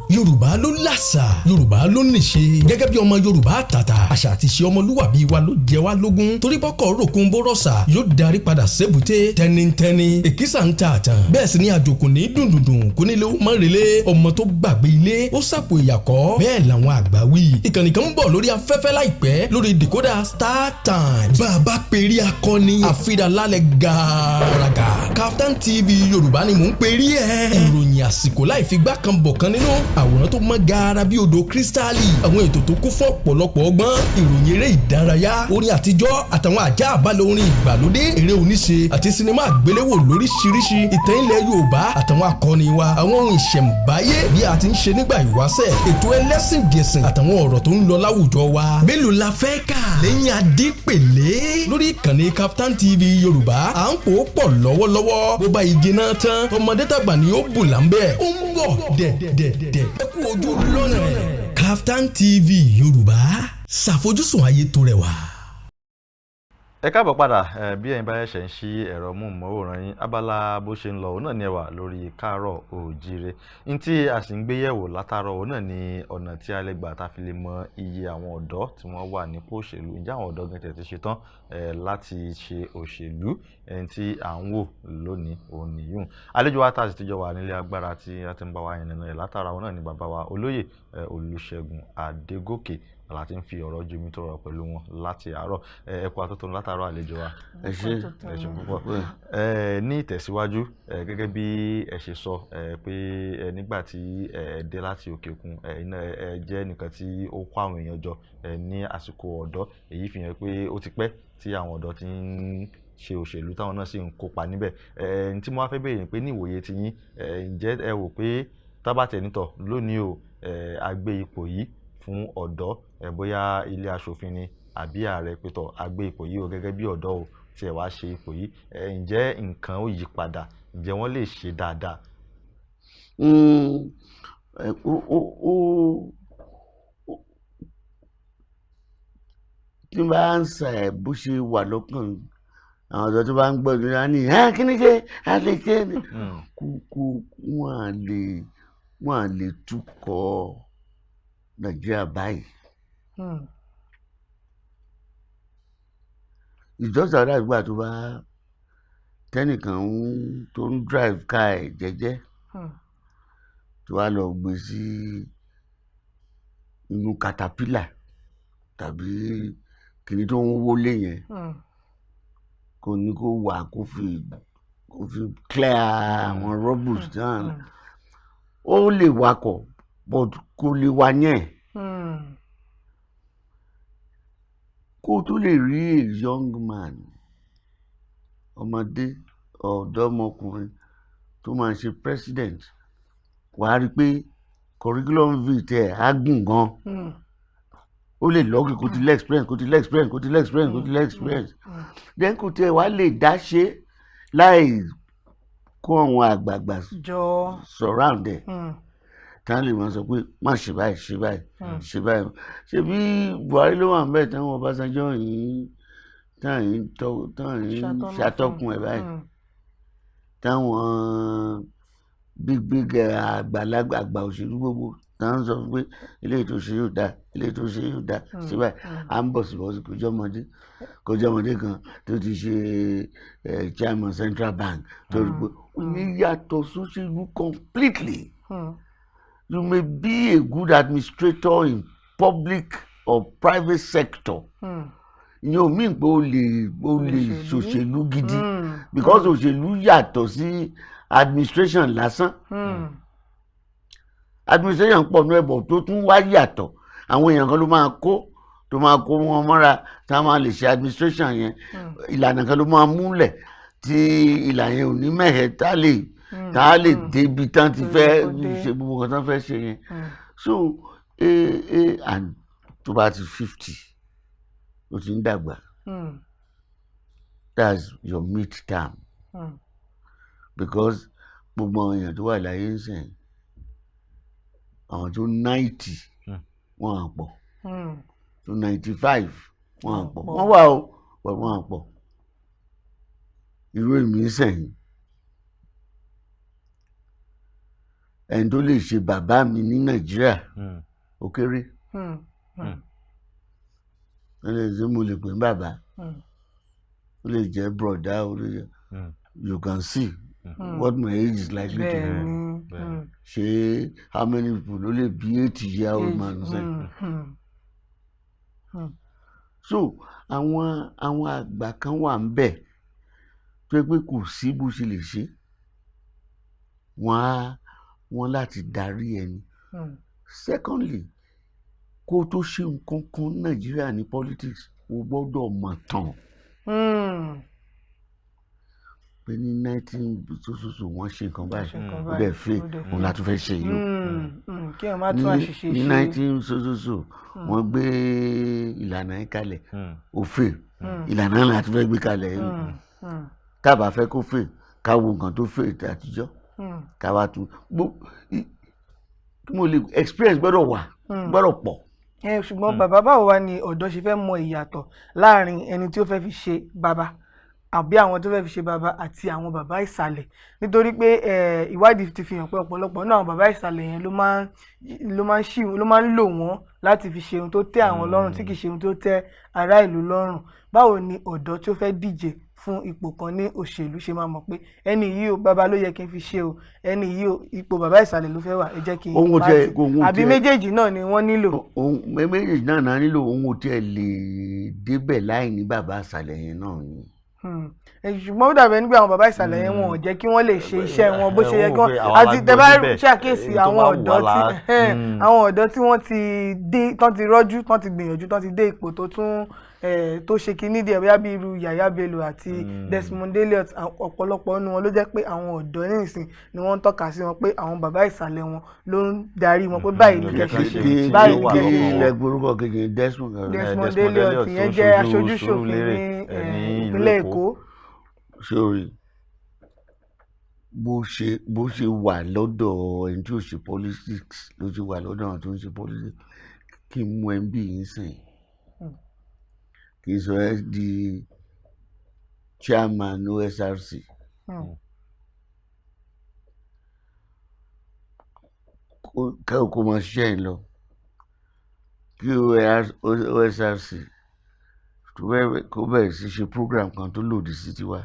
Yorùbá ló làṣà, Yorùbá ló níṣe. Gẹ́gẹ́ bí ọmọ Yorùbá àtàtà, àṣà àti ìṣe ọmọlúwàbí wa ló jẹ wá lógún, torí bọ́kọ̀ ròkun bó rọ̀ṣà, yóò darí padà sébùté. Tẹnitẹni èkísà ń ta àtàn, bẹ́ẹ̀ sì ni àjòkò ní dùndùndùn kó nílé ó mọ̀ relé. Ọmọ tó gbàgbé ilé, ó sàpò ìyàkọ́, bẹ́ẹ̀ làwọn àgbà wí. Ìkànnì kan ń bọ̀ lórí afẹ́fẹ́ láìpẹ́ lórí decoder Star Times. Bàbá perí akọni àfihàn lálẹ́ gàràgà, Kaftan TV Yorùbá ni mò ń perí ẹ̀. Ìròyìn àsìkò láì fi gbá kan bọ̀ kan nínú, àwòrán tó mọ́ gaara bí odò kírísítálì, àwọn ètò tó kún fún ọ̀pọ̀lọpọ̀ ọgbọ́n, ìròyìn eré ìdárayá, orin àtijọ́ àtàwọn àjá àbálẹ̀ orin ìgbàlódé, eré oníṣe àti sinimá àgbéléwò lóríṣiríṣi, ìtàn ilẹ̀ Yorùbá àtàwọn akọni wa, àwọn ohun ìṣẹ̀ǹbáyé bí a ti ń ṣe nígbà ìwáṣẹ̀, ètò ẹlẹ́sìn jẹ̀sìn àtàwọn ọ̀rọ̀ tó ń lọ láwùjọ wa. Mélòó la fẹ́ kà lẹ́yìn Adépèlé lórí ìkànnì Kaftan TV Yorùbá? À ń pò ó pọ̀ lọ́wọ́lọ́wọ́. Bó bá igi náà tán, ọmọdé tàgbà ni ó bù láńbẹ́. Ó ń bọ̀ dẹ̀dẹ̀dẹ̀, ẹ kú ojú lọ́nà ẹ̀. Kaftan TV Yorùbá, ṣàfojúsùn ayé tó rẹwà. Ẹ káàbọ̀ padà. Ẹ bí ẹ̀yin bá ṣẹ̀ṣẹ̀ ń ṣí ẹ̀rọ móhùnmáwòrán yín, abala bó ṣe ń lọ òun náà ni ẹ wà lórí Káàárọ̀ Oòjíire. Ní tí a sì ń gbé yẹ̀wò látàárọ̀ òun náà ni ọ̀nà tí a lè gbà tá a fi lè mọ iye àwọn ọ̀dọ́ tí wọ́n wà nípò òṣèlú. Ǹjẹ́ àwọn ọ̀dọ́ gan tẹ̀ ti ṣe tán láti ṣe òṣèlú? Ẹni tí à ń wò lónìí òun nìyún. Àlejò wa tá a sì ti jọ wà nílé agbára tí a ti ń bá wa yànnàná rẹ̀ látàárọ̀ òun náà ni bàbá wa olóyè Olúṣẹ́gun Adégòkè láti ń fi ọ̀rọ̀ jomi tó rọ̀ pẹ̀lú wọn láti àárọ̀. Ẹ kú àtótónu látàárọ̀, àlejò wa. Ẹ ṣé. Ẹ ṣeun púpọ̀. Ẹ ní ìtẹ̀síwájú, ẹ gẹ́gẹ́ bí ẹ ṣe sọ ẹ pé ẹ nígbà tí ẹ dé láti òkè òkun, ẹ iná ẹ jẹ́ nìkan tí ó kó àwọn èèyàn jọ ẹ ní àsìkò ọ̀dọ́. Èyí fi hàn pé ó ti pẹ́ tí àwọn ọ̀dọ́ ti ń ṣe òṣèlú, táwọn náà sì ń kópa níbẹ̀. Ẹ tí mo wá fẹ́ béèrè ni pé ní ìwòye ti yín, ẹ ǹjẹ́ ẹ wò pé tábàtẹ̀ nítọ̀ lónìí o, ẹ a gbé ipò yìí fún ọ̀dọ́, ẹ bóyá ilé aṣòfin ni àbí ààrẹ, pétọ̀ a gbé ipò yìí o gẹ́gẹ́ bí ọ̀dọ́ o tí ẹ wá ṣe ipò yìí, ẹ ǹjẹ́ nǹkan ó yí padà? Ǹjẹ́ wọ́n lè ṣe dáadáa? Ó tí n bá ń sà ẹ̀ bó ṣe wà lọ́kàn àwọn ọ̀dọ́ tó bá ń gbọ́ ìdúrà ní ẹ̀, kí ni ṣe a lè ṣe ni kúkú wọ́n à lè tukọ̀ Nàìjíríà báyìí. Ìjọsìn àdàgbà tó bá tẹnìkan ń tó ń drive car ẹ̀ jẹ́jẹ́, tó wá lọ gbé sí inú caterpillar tàbí kìnní tó ń wọlé yẹn, kò ní kó wà kó fi clear àwọn rubbles náà. Ó lè wakọ̀ but kò lè wà yẹn. Kó o tó lè rí a young man, ọmọdé, ọ̀dọ́mọkùnrin tó máa ṣe president, wàá rí i pé curriculum vitae ẹ̀ á gùn gan. Ó lè lọ́ọ̀kì kó ti lé experience, kó ti lé experience, kó ti lé experience, kó ti lé experience. Then kò tiẹ̀ wá lè dá ṣe láì kó àwọn àgbààgbà jọ surround ẹ̀, táwọn lè máa sọ pé má ṣe báyìí, ṣe báyìí, ṣe báyìí. Ṣe bí Buhari ló wà ń bẹ̀, táwọn Ọbásanjọ́ yìí táwọn yìí tọ́, táwọn yìí ṣàtọ́nà fún. Ṣàtọ́kùn ẹ̀ báyìí, táwọn big big àgbàlagbà, àgbà òṣèlú gbogbo, táwọn sọ fún pé eléyìí tó ṣe yóò dáa, eléyìí tó ṣe yóò dáa, ṣe báyìí. À ń bọ̀ sí bọ̀ sí kò jọmọdé kan tó ti ṣe chairman central bank tó rí pé ó ní yàtọ̀ sóṣèlú completely. You may be a good administrator in public or private sector, ìyẹn ò mean pé o lè òṣèlú. Ṣòṣèlú gidi, because òṣèlú yàtọ̀ sí administration lásán. Administration pọ̀ nú ẹ̀bọ̀ tó tún wá yàtọ̀. Àwọn èèyàn kan ló máa kó, tó máa kó wọn mọ́ra, tá a máa lè ṣe administration yẹn. Ìlànà kan ló máa múlẹ̀ tí ìlànà yẹn ò ní mẹ́hẹ̀, tá a lè débi tán ti tó yẹ fẹ́ kó dé. Ṣe gbogbo nǹkan tán fẹ́ ṣe yẹn. So and tó bá ti 50, ó ti ń dàgbà. That's your mid term, because gbogbo àwọn èèyàn tó wà láyé ń sìn, àwọn tó 90, wọ́n á pọ̀, tó 95, wọ́n á pọ̀. Pọ̀. Wọ́n wà ó, but wọ́n á pọ̀. Irú èmi ń sẹ̀yìn, ẹni tó lè ṣe bàbá mi ní Nàìjíríà, ó kéré. Ó lè ṣe, mo lè pè ní bàbá, ó lè jẹ́ bọ̀dá, ó lè jẹ́, you can see what my age is likely to be. Bẹ́ẹ̀ni. Bẹ́ẹ̀ni. Ṣé how many people ló lè bí 80-year-old man sẹ́yìn? So àwọn àgbà kan wà ń bẹ̀ tó yẹ pé kò sí bó ṣe lè ṣe, wọ́n á wọ́n láti darí ẹni. Secondly, kó tó ṣe nǹkan kan ní Nàìjíríà ní politics, o gbọ́dọ̀ mọ̀ tán pé ní nineteen so so so wọ́n ṣe nǹkan báyìí, ṣe nǹkan ó báyìí, dẹ̀ fail, ó dẹ̀ òun la tún fẹ́ ṣe yìí o. Kí ẹ má tún àṣìṣe Ní ṣe. 19 so so so wọ́n gbé ìlànà yìí kalẹ̀, ó fail, ìlànà náà la tún fẹ́ gbé kalẹ̀ yìí o. Tá a bá fẹ́ kó fail, ká wo nǹkan tó fail àtijọ́, ká wá tún kí mo lè experience gbọ́dọ̀ wà, gbọ́dọ̀ pọ̀. Ẹ ṣùgbọ́n bàbá, báwo wá ni ọ̀dọ́ ṣe fẹ́ mọ ìyàtọ̀ láàrin ẹni tí ó fẹ́ fi ṣe bàbá àbí àwọn tó fẹ́ fi ṣe bàbá àti àwọn bàbá ìsàlẹ̀? Nítorí pé ìwádìí ti fi hàn pé ọ̀pọ̀lọpọ̀ náà àwọn bàbá ìsàlẹ̀ yẹn ló máa ń ṣì ló máa ń lò wọ́n láti fi ṣe ohun tó tẹ́ àwọn lọ́rùn tí kì í ṣe ohun tó tẹ́ ará ìlú lọ́rùn. Báwo ni ọ̀dọ́ tí ó fẹ́ díje fún ipò kan ní òṣèlú ṣe máa mọ̀ pé ẹni yìí o, bàbá ló yẹ kí n fi ṣe o, ẹni yìí o, ipò bàbá ìsàlẹ̀ ló fẹ́ wà, ẹ jẹ́ kí n Ohun pàtì"? ohun Àbí méjèèjì náà ni wọ́n nílò? Ohun méjèèjì náà nílò. Òun ò tiẹ̀ lè débẹ̀ láì ní bàbá àṣàlẹ̀ yẹn náà ni. Ṣùgbọ́n ó dàbí ẹni pé àwọn bàbá ìsàlẹ̀ yẹn, wọn ò jẹ́ kí wọ́n lè ṣe iṣẹ́ wọn bó ṣe yẹ kí wọ́n. Ẹ wò pé àwa Àti la tẹ bá gbọ́ síbẹ̀, ṣàkíyèsí èyí tó àwọn bá wù ọ̀dọ́ wá tí àwọn ọ̀dọ́ tí wọ́n ti dé, tán ti rọ́jú, tán ti gbìyànjú, tán ti dé ipò tó tún tó ṣe kinní díẹ̀, bóyá bí irú Yàyà Bello àti Desmond Elliot, ọ̀pọ̀lọpọ̀ nínú wọn ló jẹ́ pé àwọn ọ̀dọ́ nísìn ni wọ́n ń tọ́ka sí wọn pé àwọn bàbá ìsàlẹ̀ wọn ló ń darí wọn pé báyìí ní Ló kẹ́ jẹ́ ká ṣe, ṣe Kí tí báyìí ó ní wà kẹ́ ṣe lọ́kàn ṣe. wọn. Ilẹ̀ gbórúkọ kejì, Desmond Desmond Desmond Elliot Elliot ìyẹn tó ń jẹ́ ṣojú aṣojú-ṣòfin Sùúrùlérè, ní ní ìlú ìpínlẹ̀ Èkó. Èkó. Sórí bó ṣe wà lọ́dọ̀ ẹni tí ó ṣe politics ló ṣe wà lọ́dọ̀ àwọn tó ń ṣe politics. Kí n mú ẹ bí yín sìn, kí n sọ ẹ di chairman OSRC, kó máa ṣiṣẹ́ yìí lọ, kí OSRC kó bẹ̀rẹ̀ sí ṣe program kan tó lòdì sí tiwa,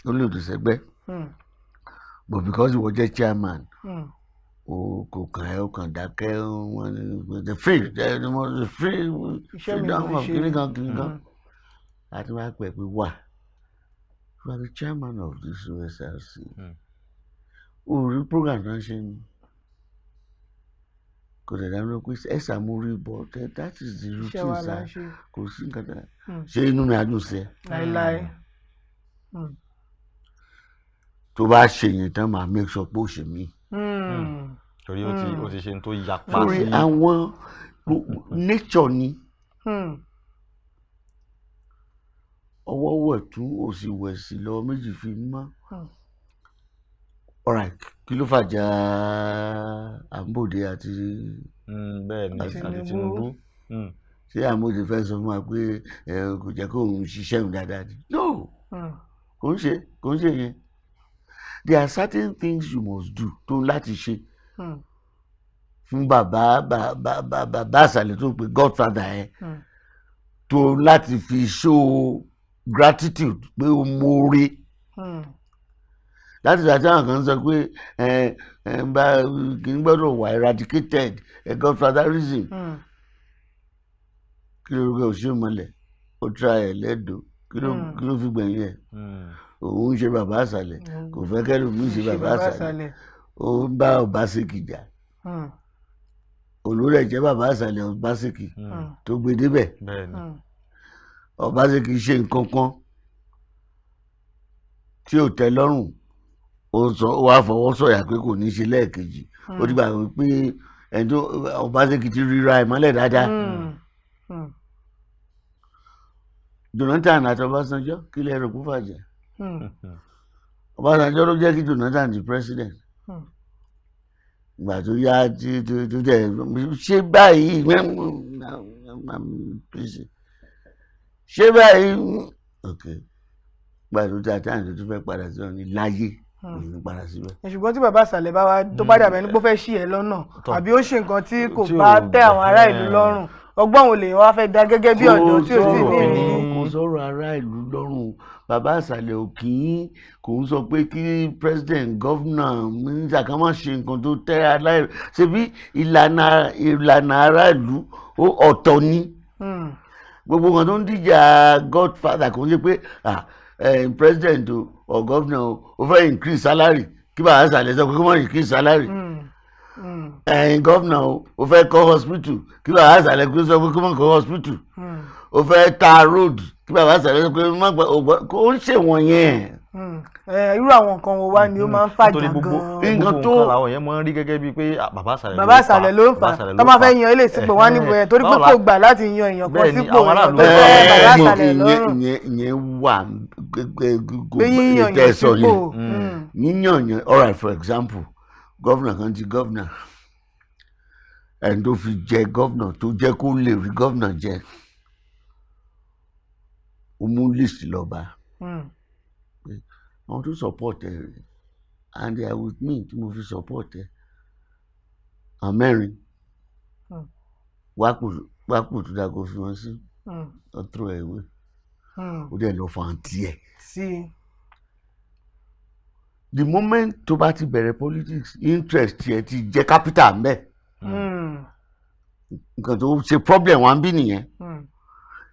tó lòdì sẹ́gbẹ́, but because ìwọ jẹ́ chairman, o kò kàn ẹ́, o kàn dákẹ́. Wọn ní the free the free Iṣẹ́ mi freedom mo of ṣe. Kìnìkan kìnìkan láti wá pẹ̀ pé wà, you are the chairman of this OSRC, o rí program tó ń ṣe ni. Kò dẹ̀ dáná pé ẹ ṣàmúrí, but that is the Iṣẹ́ wa routine, là ń sir. ṣe. Kò sí nǹkan tá ṣé inú mi á dùn sí ẹ? Láéláé. Tó bá ṣe yẹn tán, màá make sure pé ó ṣe mí. Torí ó ti ṣe ní tó yapa Sórí sí. àwọn nature ni. Ọwọ́ wẹ̀ tún òsì wẹ̀ sí lọ́wọ́ méjì fi mọ́. Alright, kí ló fàjà Àǹbòdè àti Bẹ́ẹ̀ ni, àti Tinubu. Tinubu. Ṣé Àǹbòdè fẹ́ sọ fún wa pé ẹ kò jẹ́ kó òun ṣiṣẹ́ òun dáadáa ni? No, kò ń ṣe yẹn. There are certain things you must do tó ń láti ṣe fún bàbá bàbá bàbá àṣàlẹ̀ tó ń pè godfather ẹ, tó láti fi show gratitude pé o mọ̀ọ́re. Láti ìgbà tí àwọn kan sọ pé ẹ ẹ bá kì í gbọ́dọ̀ wà eradicated, ẹ godfatherism, kí ló rúkọ Òṣìmọ́lẹ̀ ó try ẹ̀ lẹ́dọ̀ọ́, kí ló fi gbẹ̀yìn ẹ̀? Òun ń ṣe bàbá àṣàlẹ̀, kò fẹ́ kẹ́lòmíì ṣe bàbá àṣàlẹ̀. Ó ń bá Ọbaṣẹ́kì jà. Olórí jẹ́ bàbá àṣàlẹ̀ Ọbaṣẹ́kì tó gbé débẹ̀. Bẹ́ẹ̀ ni. Ọbaṣẹ́kì ṣe nǹkan kan tí ò tẹ́ lọ́rùn, ó sọ, ó wá fọwọ́ sọ̀yà pé kò ní ṣe lẹ́ẹ̀kejì. Ó ti gbà pé ẹni tó Ọbaṣẹ́kì ti ríra ẹ̀ mọ́lẹ̀ dáadáa. Jonathan àti Ọbásanjọ́, kí lẹ rò kó fàjà? Ọbásanjọ́ ló jẹ́ kí Jonathan di president. Ìgbà tó yá tí tó dẹ̀ ṣé báyìí, ṣé báyìí, ok, ìgbà tó ta táyà tó tún fẹ́ padà sí ọ̀ní láyé, kò ní padà síbẹ̀. Ṣùgbọ́n tí bàbá àṣàlẹ̀ bá wá tó bá dàbẹ̀ ní pé ó fẹ́ ṣì ẹ́ lọ́nà, àbí ó ṣe nǹkan tí kò Tí bá ò tẹ́ àwọn ará ìlú lọ́rùn, ọgbọ́n wo lèèyàn wá fẹ́ dá gẹ́gẹ́ bí ọ̀dọ́ tí ò tí ì ní ìrírí? Kò sọ̀rọ̀ ará ìlú lọ́rùn. Bàbá àṣàlẹ̀ ò kì í kò ń sọ pé kí president, governor, minister kan má ṣe nǹkan tó tẹ́ aláìlú. Ṣebí ìlànà ará ìlú ó ọ̀tọ̀ ni. Gbogbo nǹkan tó ń dìjà godfather, kò ń ṣe pé ah, president o or governor o, ó fẹ́ increase salary, kí bàbá àṣàlẹ̀ sọ pé kó má increase salary. Governor o, ó fẹ́ kọ́ hospital, kí bàbá àṣàlẹ̀ kó sọ pé kó má kọ́ hospital. Ó fẹ́ ta road, kí bàbá àṣàlẹ̀ sọ pé má gbà kó ń ṣe wọ̀nyẹn. Irú àwọn nǹkan wo wá ni ó máa ń fàjà Nítorí gbogbo gan-an? Nǹkan gbogbo nǹkan làwọn yẹn máa ń rí gẹ́gẹ́ bíi pé ah, bàbá àṣàlẹ̀ Bàbá àṣàlẹ̀ ló ń fà bàbá àṣàlẹ̀ tó ló máa fà. fẹ́ yan ilé sípò wá níbo yẹn, torí pé Báwo kò gbà láti yan èèyàn kan Bẹ́ẹ̀ ni, sípò àwọn aráàlú èèyàn tó tẹ́ bàbá àṣàlẹ̀ ìyẹn lọ́rùn. ìyẹn wà Pé yíyan tẹ́ yàn sọ sípò. yẹn, yíyan yàn. All right, for example, governor kan ti governor, ẹni tó fi jẹ governor, tó jẹ́ kó lè rí governor jẹ, ó mú list lọ bá àwọn tó support ẹ rè, and they are with me tí mo fi support ẹ, àwọn mẹ́rin. Wápò tó dáa kó fi wọn sí, ó throw ẹ away. Ó dẹ̀ lọ fún àǹtí ẹ̀. Sí. The moment tó bá ti bẹ̀rẹ̀ politics, interest ẹ ti jẹ́ capital mbẹ́. Nǹkan tó ṣe problem wa ń bí nìyẹn.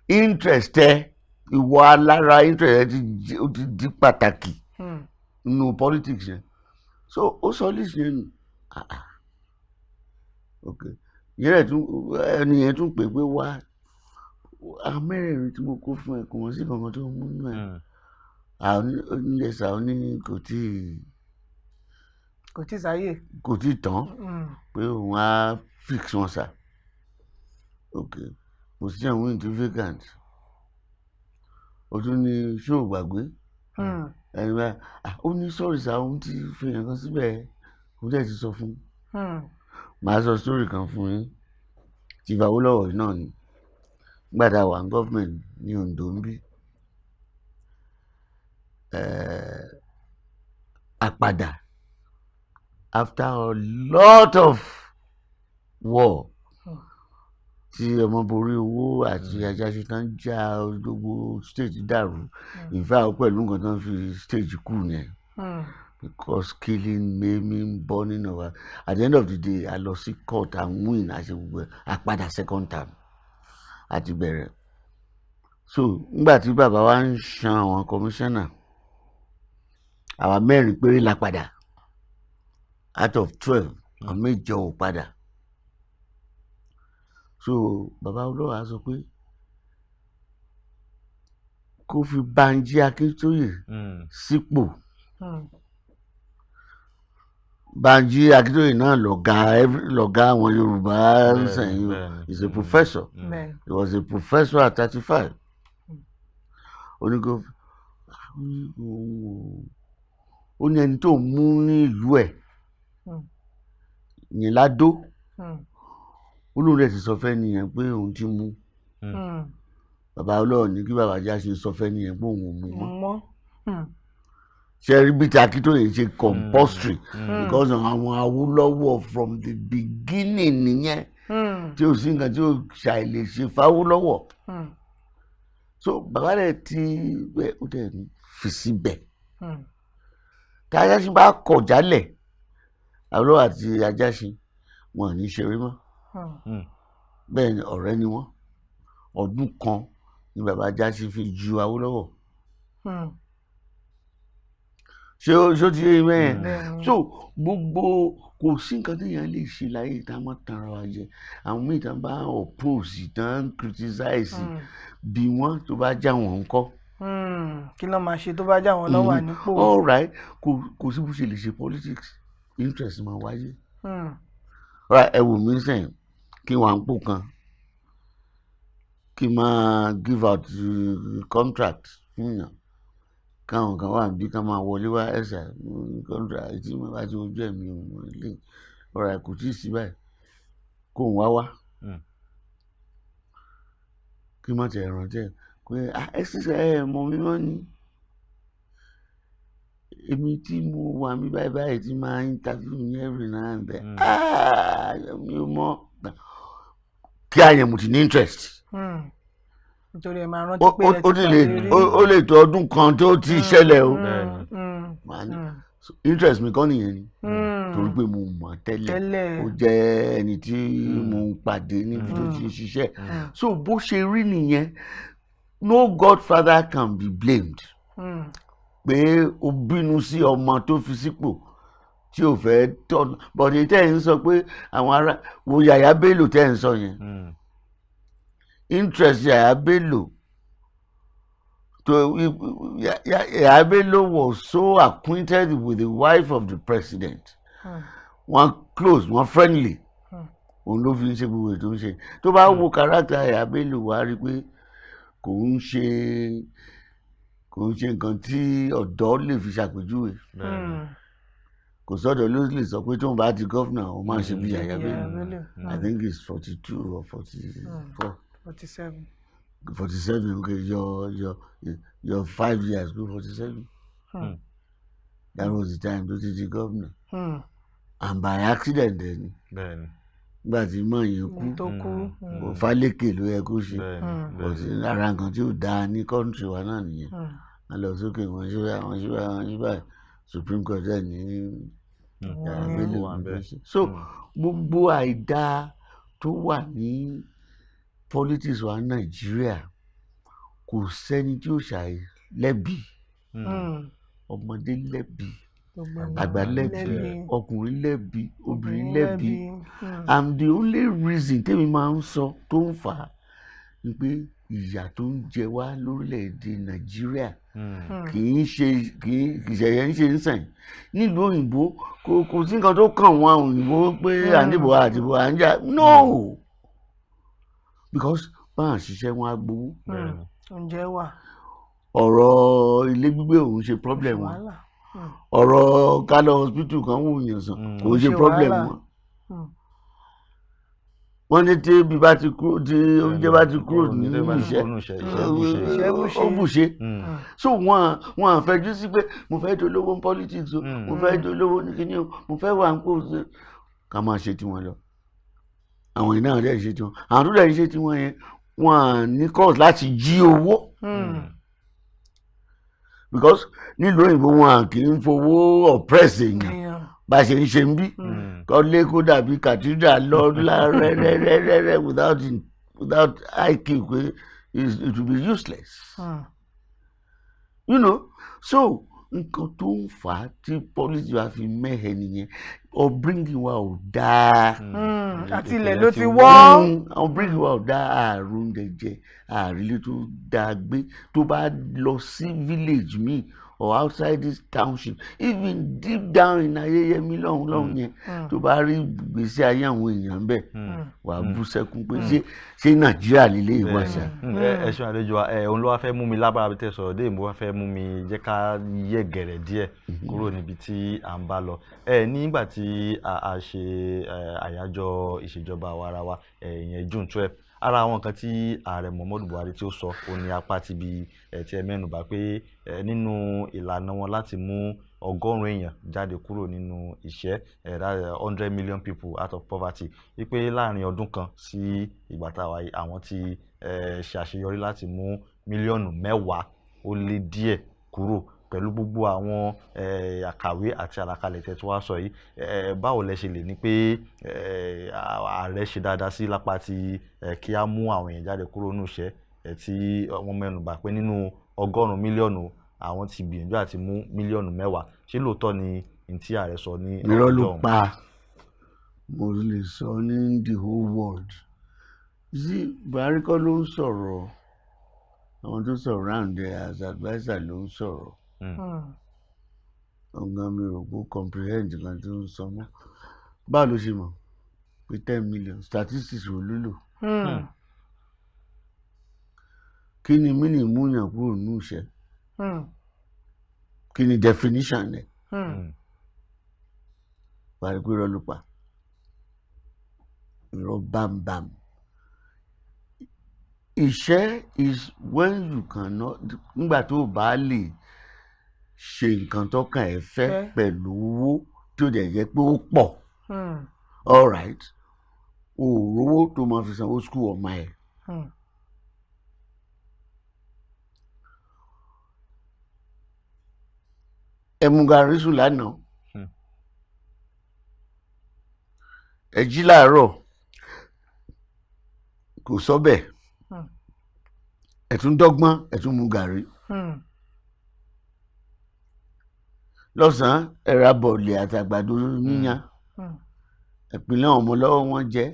Interest ẹ, ìwọ alára, interest ẹ ti ó ti di pàtàkì nínú politics yẹn. So ó sọ list yẹn nù. Ah, ah. Ok, yẹn rẹ̀ tún, ẹni yẹn tún pè pé wá, àwọn mẹ́rẹ̀ẹ̀rin tí mo kó fún ẹ, kò wọ́n sí kankan tó mú nínú ẹ̀. Àwọn onílẹ̀sà ó ní kò tíì Kò tí ì sáyè. Kò tíì tán, pé òun á fix wọn sá. Ok, position win tó vacant, ó tún ní ṣó o gbàgbé ẹni bá ah, ó ní sorry sir, òun ti fi èèyàn kan síbẹ̀, òun dẹ̀ ti sọ fún un. Màá sọ story kan fún yín. Chief Awólọ́wọ̀ náà ni, nígbà tá a wà ní government ní Ondo ń bí, àpàdà after a lot of war tí ọmọ borí owó àti Ajáṣetán já, gbogbo state dàrú. In fact, pẹ̀lú nǹkan tó ń fi stage kù yẹn, because killing, maiming, burning of, at the end of the day, a lọ sí court and win, àṣẹ gbogbo ẹ̀, a padà second term àti bẹ̀rẹ̀. So nígbà tí bàbá wa ń ṣan àwọn commissioner, àwa mẹ́rin péré la padà out of 12, àwọn mẹ́jọ ò padà. So bàbá Awólọ́wọ̀ á sọ pé kó fi Banji Akíntóyè sípò. Banji Akíntóyè náà lọ̀gá àwọn Yorùbá sẹ́yìn. He is a professor. He was a professor at 35. Oníkó ó ní ẹni tó mú ní ìlú ẹ̀ yẹn ládó. Ó lóun rẹ̀ ti sọ fẹ́ nìyẹn pé òun ti mú. Bàbá Awólọ́wọ̀ ní kí bàbá Jáṣin sọ fẹ́ nìyẹn pé òun ò mú mọ́. Mọ́. Ṣe rí bí ti Akíntóyè ṣe compulsory, because àwọn Awólọ́wọ̀ from the beginning nìyẹn, tí ò sí nǹkan tí ò ṣàìlè ṣe fáwólọ́wọ̀. So bàbá rẹ̀ ti bẹ́ẹ̀, ó dẹ̀ fi síbẹ̀. Tí Ajáṣin bá kọ̀ jálẹ̀, Awólọ́wọ̀ àti Ajáṣin wọn ò ní ṣeré mọ́. Bẹ́ẹ̀ ni, ọ̀rẹ́ ni wọ́n. Ọdún kan ni bàbá Ajáṣin fi ju Awólọ́wọ̀. Ṣé ó ti yé mẹ́yẹn? Bẹ́ẹ̀ni. So gbogbo, kò sí nǹkan téèyàn lè ṣe láyé tá a mọ̀ tanra wa jẹ. Àwọn míì tán bá oppose, tán criticize, bí wọ́n tó bá já wọn ńkọ́? Kí ló máa ṣe tó bá já wọn lọ́wọ́ nípò? All right, kò sí bó ṣe lè ṣe politics, interest máa wáyé. Right, ẹ wò mí sẹ́yìn, kí n wà ń pò kan, kí n máa give out contract fún yàn, káwọn kan wà bí ká máa wọlé wá, ẹ̀sà contract tí mo bá ti ojú ẹ̀mí òun lè ọ̀rọ̀ ẹ̀ kò tí ì sí báyìí, kó ń wá wá, kí n má tẹ̀ rántí ẹ̀ pé, "Ah, ẹ sísẹ ẹ mọ̀ mí mọ́ ni èmi tí mo wà mí báyìí báyìí tí máa ń interview ní every now and then." Ah, mi ò mọ̀ kí àyẹ̀ mo ti ní interest. Nítorí ẹ máa rántí pé ẹ ó ti ti lè pàdé rí. Ó lè tó ọdún kan tó ti ṣẹlẹ̀ o. Màá ní, so, interest mi kọ́ nìyẹn ni, torí pé mo mọ̀ tẹ́lẹ̀. Tẹ́lẹ̀. Ó jẹ́ ẹni tí mo ń pàdé níbi tó ti ń ṣiṣẹ́. So bó ṣe rí nìyẹn, no godfather can be blamed pé ó bínú sí ọmọ tó fi sípò tí ò fẹ́ tọ̀nà. Bọ̀dé tẹ́ ẹ̀ ń sọ pé àwọn ará wo Yàyà Bello tẹ́ ẹ̀ ń sọ yẹn, interest Yàyà Bello to Yàyà Bello was so acquainted with the wife of the president. Wọ́n close, wọ́n friendly. Òun ló fi ń ṣe gbogbo ètò ń ṣe. Tó bá wo character Yàyà Bello, wá rí i pé kò ń ṣe nǹkan tí ọ̀dọ́ lè fi ṣàpèjúwe. Kò sọ́dọ̀ ló lè sọ pé tóun bá di governor, òun máa ṣe bí Yàyà Bello. Bello. I think it's 42 or 44. 47. 47, okay, your 5 years go 47. That was the time tó ti di governor, and by accident then, nígbà tí mọ̀ yẹn kú, tó kú. Fálékè ló yẹ kó ṣe. Kò sí ara nǹkan tí ò dáa ní country wa náà nìyẹn. Wọ́n lọ sókè, wọ́n ṣe báyìí, wọ́n ṣe báyìí, wọ́n ṣe báyìí, Supreme Court ẹ̀ ní Yàyà Bello Wà ní ńbẹ̀. fẹ́ ṣe. So gbogbo àìdáa tó wà ní politics wa ní Nàìjíríà, kò sẹ́ni tí ó ṣàì lẹ́bi. Ọmọdé lẹ́bi, Gbogbo àgbà lẹ́bi, lẹ́bi. ọkùnrin lẹ́bi, obìnrin lẹ́bi. Mm. And the only reason tèmi máa ń sọ tó ń fà á ni pé ìyà tó ń jẹ wá lórílẹ̀‐èdè Nàìjíríà kì í ṣe kì í ṣẹ̀yẹ ń ṣe ń sìn nílùú òyìnbó. Kò sí nǹkan tó kàn wọ́n òyìnbó pé à ń dìbò àdìbò à ń jà, no, because báwọn ṣiṣẹ́ wọn á gbowó. Oúnjẹ wà. Ọ̀rọ̀ ilé gbígbé òun ṣe problem wọn. Wàhálà. Ọ̀rọ̀ kálọ̀ hospital kan wò yàn sàn kò ń ṣe Ṣe problem wàhálà. wọn. Wọ́n ní tí ebi bá ti kúrò, tí oúnjẹ bá ti kúrò nínú ìṣẹ́, Ìṣẹ́ bùṣe. ó bùṣe. So wọn àfẹjú sí pé mo fẹ́ dolówó ní politics o, mo fẹ́ dolówó ní kíní o, mo fẹ́ wà ń kó o ká máa ṣe tiwọn lọ. Àwọn yìí náà dẹ̀ ṣe tiwọn, àwọn tó dẹ̀ ṣe tiwọn yẹn, wọn à ní cause láti jí owó, because nílùú òyìnbó, wọn à kì í fowó oppress èèyàn Èèyàn. bá a ṣe ń ṣe ń bí kọ́lé kó dàbí cathedral lọ rẹ́rẹ́rẹ́rẹ́ without IQ pé it will be useless. So nǹkan tó ń fà á tí policy wa fi mẹ́hẹ nìyẹn. Upbringing wa ò dáa. Àti ilẹ̀ ló ti wọ́. Upbringing wa ò dáa. Àrùn oúnjẹ jẹ, àrílé tó dáa gbé. Tó bá lọ sí village mi or outside this township, even deep down in Ayẹyẹmí lọ́hùn lọ́hùn yẹn, tó bá rí ìgbésí ayé àwọn èèyàn bẹ́ẹ̀, wà á bú sẹ́kún pé ṣé Nàìjíríà lílé ìwà ṣá. Ẹ ṣeun, àlejò wa. Ẹ òun ló wá fẹ́ mú mi lábára bí tẹ́ sọ̀rọ̀ dé, mo wá fẹ́ mú mi jẹ́ ká yẹ̀ gẹ̀rẹ̀ díẹ̀ kúrò níbi tí à ń bá lọ. Ẹ nígbà tí a ṣe àyájọ́ ìṣèjọba àwa ara wa, ìyẹn June 12, ara àwọn nǹkan tí ààrẹ Muhammadu Buhari tí ó sọ, ó ní apá ti bi ẹ tí ẹ mẹ́nubà pé nínú ìlànà wọn láti mú 100 èèyàn jáde kúrò nínú ìṣẹ́, 100 million people out of poverty, wípé láàrin ọdún kan sí ìgbà tá a wáyé, àwọn ti ṣe àṣeyọrí láti mú mílíọ̀nù 10 ó lé díẹ̀ kúrò. Pẹ̀lú gbogbo àwọn àkàwé àti àlàkalẹ̀ tẹ́ tí wàá sọ yìí, báwo lẹ ṣe lè ní pé ààrẹ ṣe dáadáa sí lápá ti kí á mú àwọn èèyàn jáde kúrò nínú ìṣẹ́, tí wọ́n mẹ́nu bà pé nínú 100 mílíọ̀nù, àwọn ti gbìyànjú àti mú mílíọ̀nù 10? Ṣé lóòótọ́ ni n tí ààrẹ sọ ní Irọ́ ló ọjọ́ ọ̀hún? pa. Mo lè sọ ní the whole world sí, Buhari kọ́ ló ń sọ̀rọ̀, àwọn tó surround there as adviser ló ń sọ̀rọ̀. Ọ̀gá mi rò pé ó comprehend nǹkan tó ń sọ mọ́. Báwo ló ṣe mọ̀ pé 10 million? Statistics wo ló lò? Kí ni mí múyàn kúrò nínú ìṣẹ́? Kí ni definition ẹ̀? Parí pé irọ́ ló pa, irọ́ bámbám. Ìṣẹ́ is when you cannot, nígbà tó o bá lè ṣe nǹkan tọ́kàn ẹ̀ fẹ́ Fẹ́. pẹ̀lú owó tí ó dẹ̀ jẹ́ pé ó pọ̀. All right, o ò rówó tó máa fi sanwó school ọmọ ẹ̀. Ẹ mu gàrí sùn lánàá, ẹ jí láàárọ̀, kò sọ́bẹ̀, ẹ tún dọ́gbọ́n, ẹ tún mu gàrí. Lọ́sàn-án, ẹ ra bọ̀ọ̀lì àtàgbàdo yíyan. Ìpínlẹ̀ ọmọ lọ́wọ́ wọn jẹ́,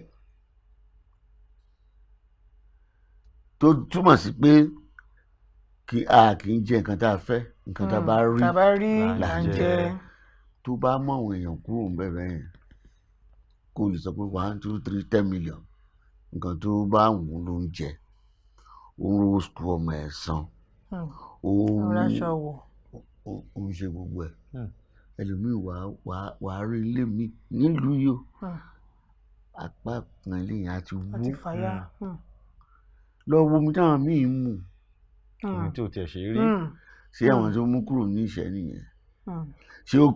tó túmọ̀ sí pé kí a kì í jẹ nǹkan tá a fẹ́, nǹkan tá a bá rí Tá a bá rí là là ń ń jẹ. jẹ. Tó bá mú àwọn èèyàn kúrò ń bẹ̀rẹ̀ yẹn, kó lè sọ pé one, two, three, 10 million, nǹkan tó bá wù ú ló ń jẹ, ó ń rówó school ọmọ ẹ̀ san, ó Ó ń ráṣọ wọ̀. ó ń ṣe gbogbo ẹ̀. Ẹlòmíì wàá rí ilé mi nílùú yìí o, apá kan ilé yẹn á ti wó. Àti fàyà. Lọ wo omi táwọn míì ń mu. Omi tí ò tiẹ̀ ṣe rí. Ṣé àwọn tó mú kúrò ní ìṣẹ́ nìyẹn? Hmm. Ṣé ó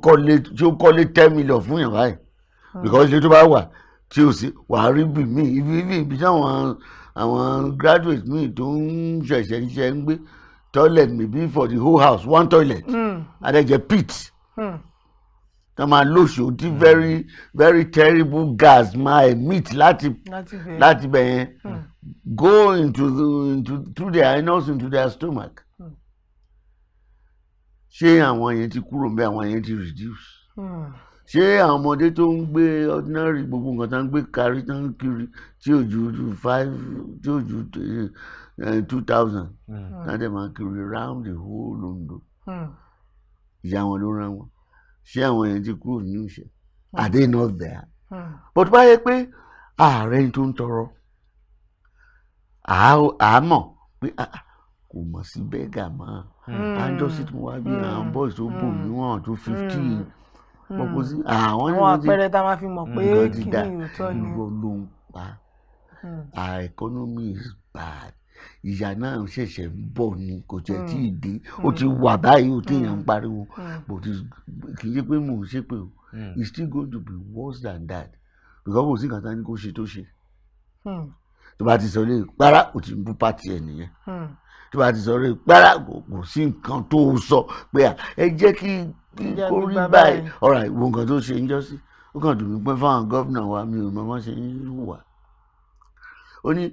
kọ́lé 10 million fún yàn báyìí? Because ilé tó bá wà tí ò sí, wàá rí bí míì, ibi tí àwọn graduate míì tó ń ṣẹ̀ṣẹ̀ ń ṣe ń gbé, toilet maybe for the whole house, one toilet, adẹ́jẹ́ pit tó máa lóṣù tí very very terrible gas máa emit láti Láti bẹ̀rẹ̀. láti bẹ̀ yẹn go into through their anus into their stomach. Ṣé àwọn yẹn ti kúrò ńbẹ̀? Àwọn yẹn ti reduce? Ṣé àwọn ọmọdé tó ń gbé ordinary, gbogbo nǹkan tó ń gbé kárí, tó ń kiri, tí ò ju five, tí ò ju 2,000, tá dẹ̀ máa kiri round the whole Ondo, ìyá wọn ló rán wọn, ṣé àwọn yẹn ti kúrò nínú ìṣẹ́? Are they not there? But bá yẹ pé ààrẹ tó ń tọrọ, àá mọ̀ pé ah, ah, kò mọ̀ sí beggar mọ́. Àjọsí tí mo wá bí àwọn boys tó bò mí, wọ́n tó 15 pọ̀pọ̀ sí àwọn ní Àwọn wọ́n ti àpẹẹrẹ tá a máa fi mọ̀ pé nǹkan ti dà. kíní òótọ́ ni. Irọ́ ló ń pa. Our economy is bad. Ìyà náà ṣẹ̀ṣẹ̀ ń bọ̀ ni, kò tiẹ̀ tí ì dé. Ó ti wà báyìí, ó téèyàn ń pariwo, but kì í ṣe pé mò ń ṣépè o. It's still going to be worse than that, because kò sí nǹkan tá ní kó ṣe tó ṣe. Tó bá ti sọ lé para, kò ti ń bú party ẹ̀ nìyẹn. Tó bá ti sọ lé para, kò sí nǹkan tó sọ pé à, ẹ jẹ́ kí Jẹ́ kó rí gbígbà báyìí. báyìí. Ọ̀rọ̀ ìwọ, nǹkan tó ṣe ń jọ́ sí, ó kàn dùn mí pé fáwọn gómìnà wa, mi ò mọ bọ́n ṣe ń hùwà. Ó ní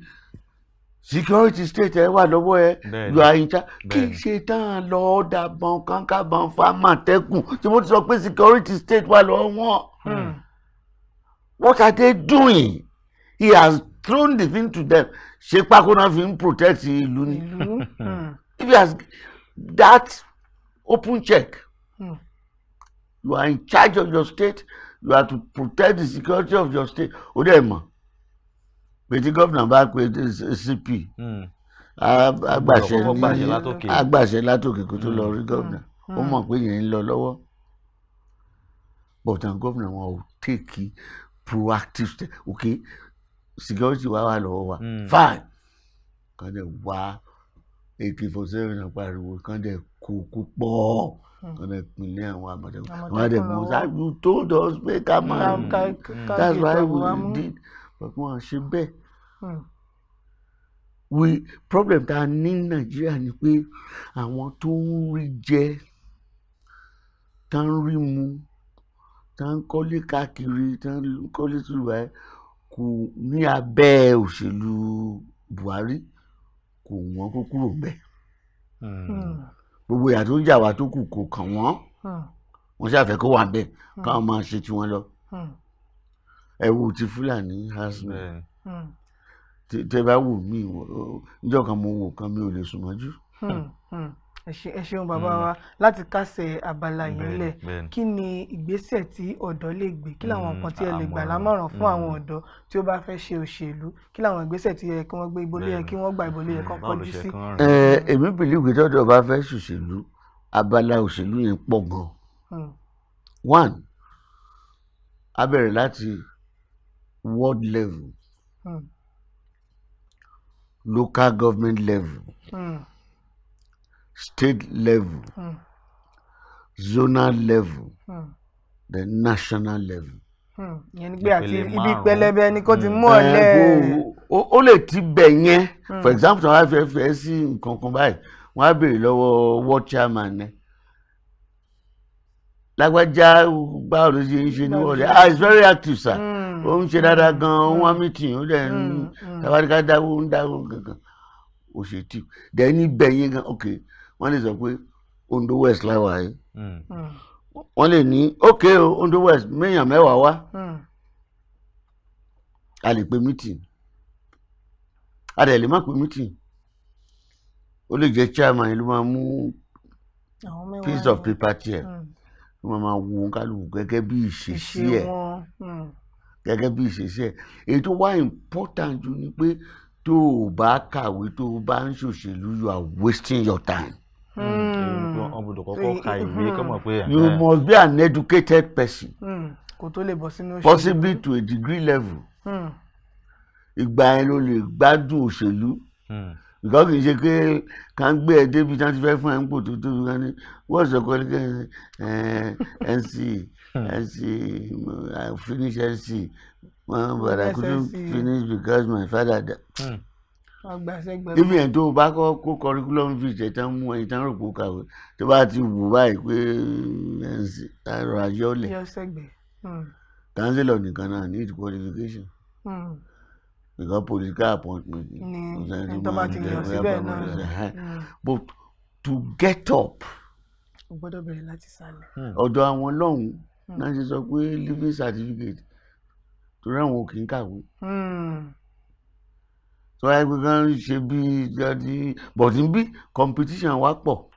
security state ẹ wà lọ́wọ́ ẹ, you are in charge. Kí ṣe tán lọ dàbọn kánkábọn fámàtẹ́kùn tí mo ti sọ pé security state wà lọ́wọ́ wọn. What are they doing? He has thrown the thing to them. Ṣé pákó náà fi ń protect ìlú ni? Ìlú. If he has that open check, you are in charge of your state, you are to protect the security of your state. Ó dẹ̀ mọ̀ pé tí gómìnà bá pe CP, agbàṣẹ Kọ́kọ́ gbàṣẹ ní látòkè. Agbàṣẹ látòkè kó tó lọ rí gómìnà. Ó mọ̀ pé yẹn ń lọ lọ́wọ́, but àwọn gómìnà wọn ò take proactive step. Okay, security wa wà lọ́wọ́ wa, fine, kàn dẹ̀ wá AK-47 náà pariwo, kàn dẹ̀ kó kó pọ̀, kàn dẹ̀ pinlẹ̀ àwọn Àmọ̀tẹ́kùn. Wọ́n á dẹ̀ mú lọ́wọ́. Sáà, you told us pé ká máa Ká that's fi why ètò ààbò wa mú. We did, but wọ́n ṣe bẹ́ẹ̀. We problem tá a ní ní Nàìjíríà ni pé àwọn tó ń rí jẹ, tá ń rí mu, tá ń kọ́lé káàkiri, tá ń kọ́lé sí Dubai, kò ní abẹ́ òṣèlú Buhari, kò wọ́n kó kúrò ńbẹ̀. Gbogbo ìyà tó ń jà wá tó kù kò kàn wọ́n. Wọ́n ṣàfẹ́ kó wà ńbẹ̀, káwọn máa ṣe tiwọn lọ. Ẹ wo ti Fúlàní herdsmen. Tẹ bá wò mí, níjọ́ kan mo wò kan, mi ò lè sùn mọ́jú. Ẹ ṣeun, bàbá wa. Láti kásẹ̀ abala yìí ńlẹ̀, kí ni ìgbésẹ̀ tí ọ̀dọ́ lè gbé? Kí làwọn nǹkan tí ẹ lè gbà àmọ̀ràn. lámọ̀ràn fún àwọn ọ̀dọ́ tí ó bá fẹ́ ṣe òṣèlú? Kí làwọn ìgbésẹ̀ tí yẹ kí wọ́n gbé? Ibo ló yẹ kí wọ́n gbà? Ibo ló yẹ kán Báwo ló kọjú ṣe sí? kán rìn? Ẹ èmi believe pé tọ́dọ̀ bá fẹ́ ṣòṣèlú, abala òṣèlú yẹn pọ̀ gan. One, a bẹ̀rẹ̀ láti ward level, local government level, state level, zonal level, then national level. Ìyẹn ni pé àti Ìpele ibi márùn-ún. pẹlẹbẹ ni kó ti mú Ẹ, ọ̀lẹ. ó lè ti bẹ̀ yẹn. For example, tí wọ́n bá fẹ́ fẹ́ sí nǹkan kan báyìí, wọ́n á béèrè lọ́wọ́ ward chairman ẹ̀, lágbájá, báwo ló ṣe ń ṣe ní wọ́ọ̀dù? "Ah, it's very active, sir. Ó ń ṣe dáadáa gan-an, ó ń wá meeting, ó dẹ̀ ń tabaríkà dáwó, ń dáwó kankan." Ó ṣe tí dẹ̀ níbẹ̀ yẹn gan. Ok, wọ́n lè sọ pé Ondo West láwà yìí. Wọ́n lè ní, ok o, Ondo West, méèyàn 10 wá. A lè pe meeting, a dẹ̀ lè má pe meeting. Ó lè jẹ́ chairman ló máa mú Àwọn 10 piece of yẹn. paper tiẹ̀, ló máa wo kálukú gẹ́gẹ́ bí ìṣesí ìṣe ẹ̀, wọn. Gẹ́gẹ́ bí ìṣesí ẹ̀. Èyí tó wá important jù ni pé tó o bá kàwé, tó o bá ń ṣòṣèlú, you are wasting your time. Wọ́n gbọ́dọ̀ kọ́kọ́ ka ìwé kọ́ mọ̀ pé You must be an educated person, Kò tó lè bọ́ sínú òṣèlú. possibly to a degree level. Ìgbà yẹn ló lè gbádùn òṣèlú, because kì í ṣe pé ká ń gbé ẹ débi tí wọ́n ti fẹ́ fún ẹ ń pò tó tóbi, ká ní, "What's your qualification?" "NCE, NCE, I finish NCE, well, but I couldn't SSC. finish because my father died." Wọ́n gbà sẹ́gbẹ̀ẹ́. Ibi yẹn tó o bá kọ́ kó curriculum vitae tán, mú ẹyin tán rò pé ó kàwé, tó bá ti wù báyìí pé NCE, àrò àyọlẹ̀. Yọ sẹ́gbẹ̀ẹ́. Councillor nìkan náà need qualification, because political appointment ni. Ni Kò sẹ́ni ẹni tó bá máa ti ń yàn jẹ bóyá síbẹ̀ bàbá náà. rẹ̀ ṣe. But to get up, O gbọ́dọ̀ bẹ̀rẹ̀ láti sàlẹ̀. Ọ̀dọ̀ àwọn lọ́hùn náà ṣe sọ pé leaving certificate, torí àwọn ò kì í kàwé. Tó wáyé pé kán ṣe bí jáde, but níbí competition wa pọ̀,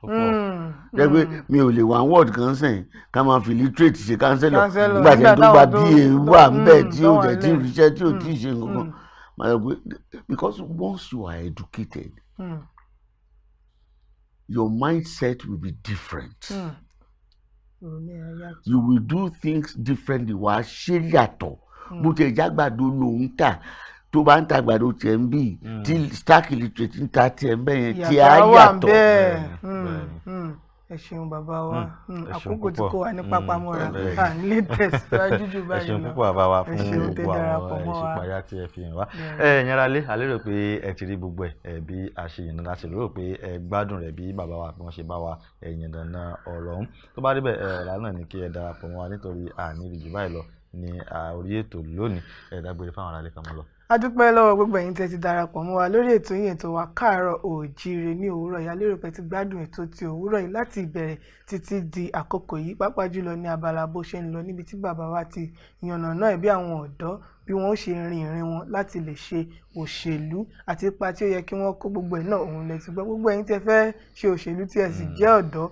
jẹ́ pé mi ò lè wá ward kan sẹ́yìn ká máa fi illiterate ṣe councillor, Councillor, nígbà tí ẹni tó nígbà gba táwọn BA wà ńbẹ̀ tí ò tó wà dẹ̀ tí ńlẹ̀. ríṣẹ́, tí ò tí ì ṣe nǹkan kan. Máa sọ pé because once you are educated, your mindset will be different. Ìrònú ẹ̀ á yàtọ̀. You will do things differently. Wàá ṣe yàtọ̀. Bó tiẹ̀ jágbàdo lòún tà, tó bá ń ta àgbàdo tiẹ̀ ń bì, tí stark illiterate ń ta tiẹ̀ ń bẹ̀ yẹn, tí á Ìyàtọ̀ wà yàtọ̀. bẹ́ẹ̀. Bẹ́ẹ̀ni. Ẹ ṣeun, bàbá wa. Ẹ ṣeun Àkókò tí púpọ̀. kò wà ní pápámọ́ra, Bẹ́ẹ̀ni. à ní lè tẹ̀síwájú jù Ẹ báyìí ṣeun lọ. púpọ̀, bàbá wa, Ẹ fún ṣeun tẹ́ gbogbo darapọ̀ àwọn mọ́ wa. ìṣípayá tí ẹ fi hàn wá. Bẹ́ẹ̀ni. Ẹ yẹn ra lé, a lérò pé ẹ ti rí gbogbo ẹ bí a ṣe yànnà, láti lérò pé ẹ gbádùn rẹ̀ bí bàbá wa bí wọ́n ṣe bá wa ẹ yànnàná ọ̀rọ̀ ọ̀hún. Tó bá rí bẹ́ẹ̀, ẹ ọ̀la náà ni kí ẹ darapọ̀ mọ́ wa, nítorí àní rí jù báyìí lọ ní orí ètò lónìí. Ẹ dágbére fáwọn aráalé kan mọ́ lọ. A dúpẹ́ lọ́wọ́ gbogbo ẹ̀yin tẹ́ ti darapọ̀ mọ́ wa lórí ètò yín, ètò wa, Káàárọ̀ Oòjíire ní òwúrọ̀ yìí. A lérò pé ti gbádùn ètò ti òwúrọ̀ yìí láti ìbẹ̀rẹ̀ títí di àkókò yìí, pàápàá jùlọ ní abala bó ṣe ń lọ, níbi tí bàbá wa ti yànnàná ẹ̀ bí àwọn ọ̀dọ́ bí wọ́n ó ṣe rin ìrìn wọn láti lè ṣe òṣèlú àti ipa tí ó yẹ kí wọ́n kó. Gbogbo ẹ̀ náà òun lẹ ti gbọ́. Gbogbo ẹ̀yin tí ẹ fẹ́ ṣe òṣèlú tí ẹ sì jẹ́ ọ̀dọ́,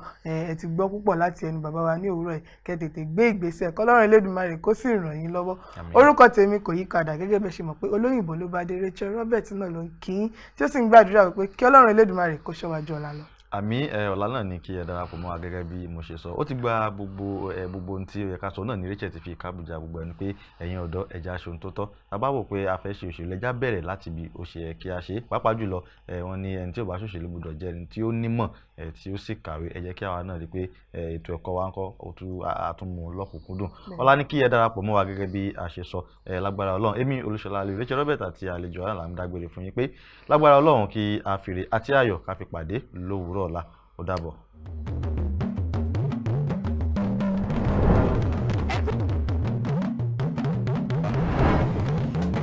ẹ ti gbọ́ púpọ̀ láti ẹnu bàbá wa ní òwúrọ̀ yìí. Kẹ́ tètè gbé ìgbésẹ̀, kọ́lọ́run Elédùmarè kó sì ràn yín lọ́wọ́. Àmín. Orúkọ tèmi kò yí padà. Gẹ́gẹ́ bẹ́ẹ̀ ṣe mọ̀ pé olóyìnbó ló bá dé, Rachel Robert náà ló ń kí yín, tí ó sì ń gbàdúrà wípé kí Ọlọ́run Elédùmarè kó ṣọ́ wa ju ọ̀la lọ. Àmín. Ẹ ọ̀la náà ni kí ẹ darapọ̀ mọ́ wa. Gẹ́gẹ́ bí mo ṣe sọ, ó ti gba gbogbo ẹ gbogbo ohun tí ó yẹ ká sọ náà ní Rachel ti fi kábùjà gbogbo ẹni pé ẹ̀yin ọ̀dọ́, ẹja aṣọ ohun tó tọ́. Tá bá wò pé a fẹ́ ṣe òṣèlú, ẹja bẹ̀rẹ̀ láti bí ó ṣe yẹ kí a ṣe. Pàápàá jùlọ, ẹ wọ́n ní ẹni tí ò bá ṣòṣèlú gbọ́dọ̀ jẹ́ ẹni tí ó nímọ̀ ẹ tí ó sì kàwé. Ẹ jẹ́ kí àwa náà rí i pé ẹ ètò ẹ̀kọ́ wa ń kọ́ ó tún àtúnmú lọ́kùnkúndùn. Ọlá ní kí ẹ darapọ̀ mọ́ wa gẹ́gẹ́ bí a ṣe sọ. Ẹ lágbára Ọlọ́run, èmi Olúṣọlá Aliyu, Rachel Robert àti àlejò àná là ń dágbére fún yín pé lágbára Ọlọ́run, kí a fìrè àti ayọ̀ ká fi pàdé lówùúrọ̀ ọ̀la. Ó dàbọ̀.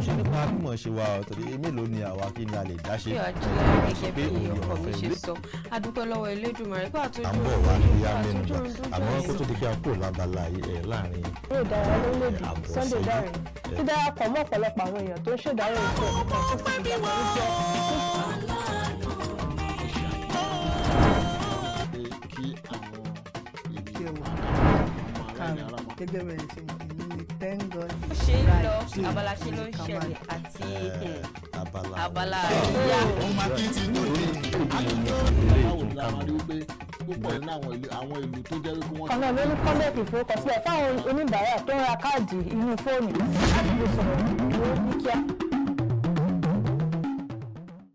Ṣe nípa mímọ̀ ṣe wa torí mélòó ni àwa, kí ni a lè dá ṣe? Bí ọjọ́ gẹ́gẹ́ bí ọkọ mi ṣe sọ, a dúpẹ́ lọ́wọ́ Elédùmarè pé àtúnjú À ń bọ̀ wá ní amẹ́nubà, àmọ́ kó tó di pé a kúrò lábala yìí ẹ̀ láàrin eré ìdárayá lórílẹ̀‐èdè àbọ̀ Sunday ṣẹ́jú. Dare ti darapọ̀ mọ́ ọ̀pọ̀lọpọ̀ àwọn èèyàn tó ń ṣèdárò ikú ẹ̀ tó sì ti dàgbà ní jẹ́ Pé kí àwọn Kí ẹ ènìyàn wò. ọmọ aláìní ara máa Gẹ́gẹ́ bẹ́ẹ̀ ṣe mọ̀, èmi ni thank God. Bó ṣe ń lọ, abala ṣe ló ń ṣẹlẹ̀ àti Abala abala àríyá. Báwo ni a máa rí wípé púpọ̀ nínú àwọn ìlú tó jẹ́ wípé wọ́n Kan náà ló ní kọ́ńdẹ̀kì ìforúkọsílẹ̀ fáwọn oníbàárà tó ń ra káàdì inú fóònù láti fi sọ̀rọ̀ dúró ní kíá.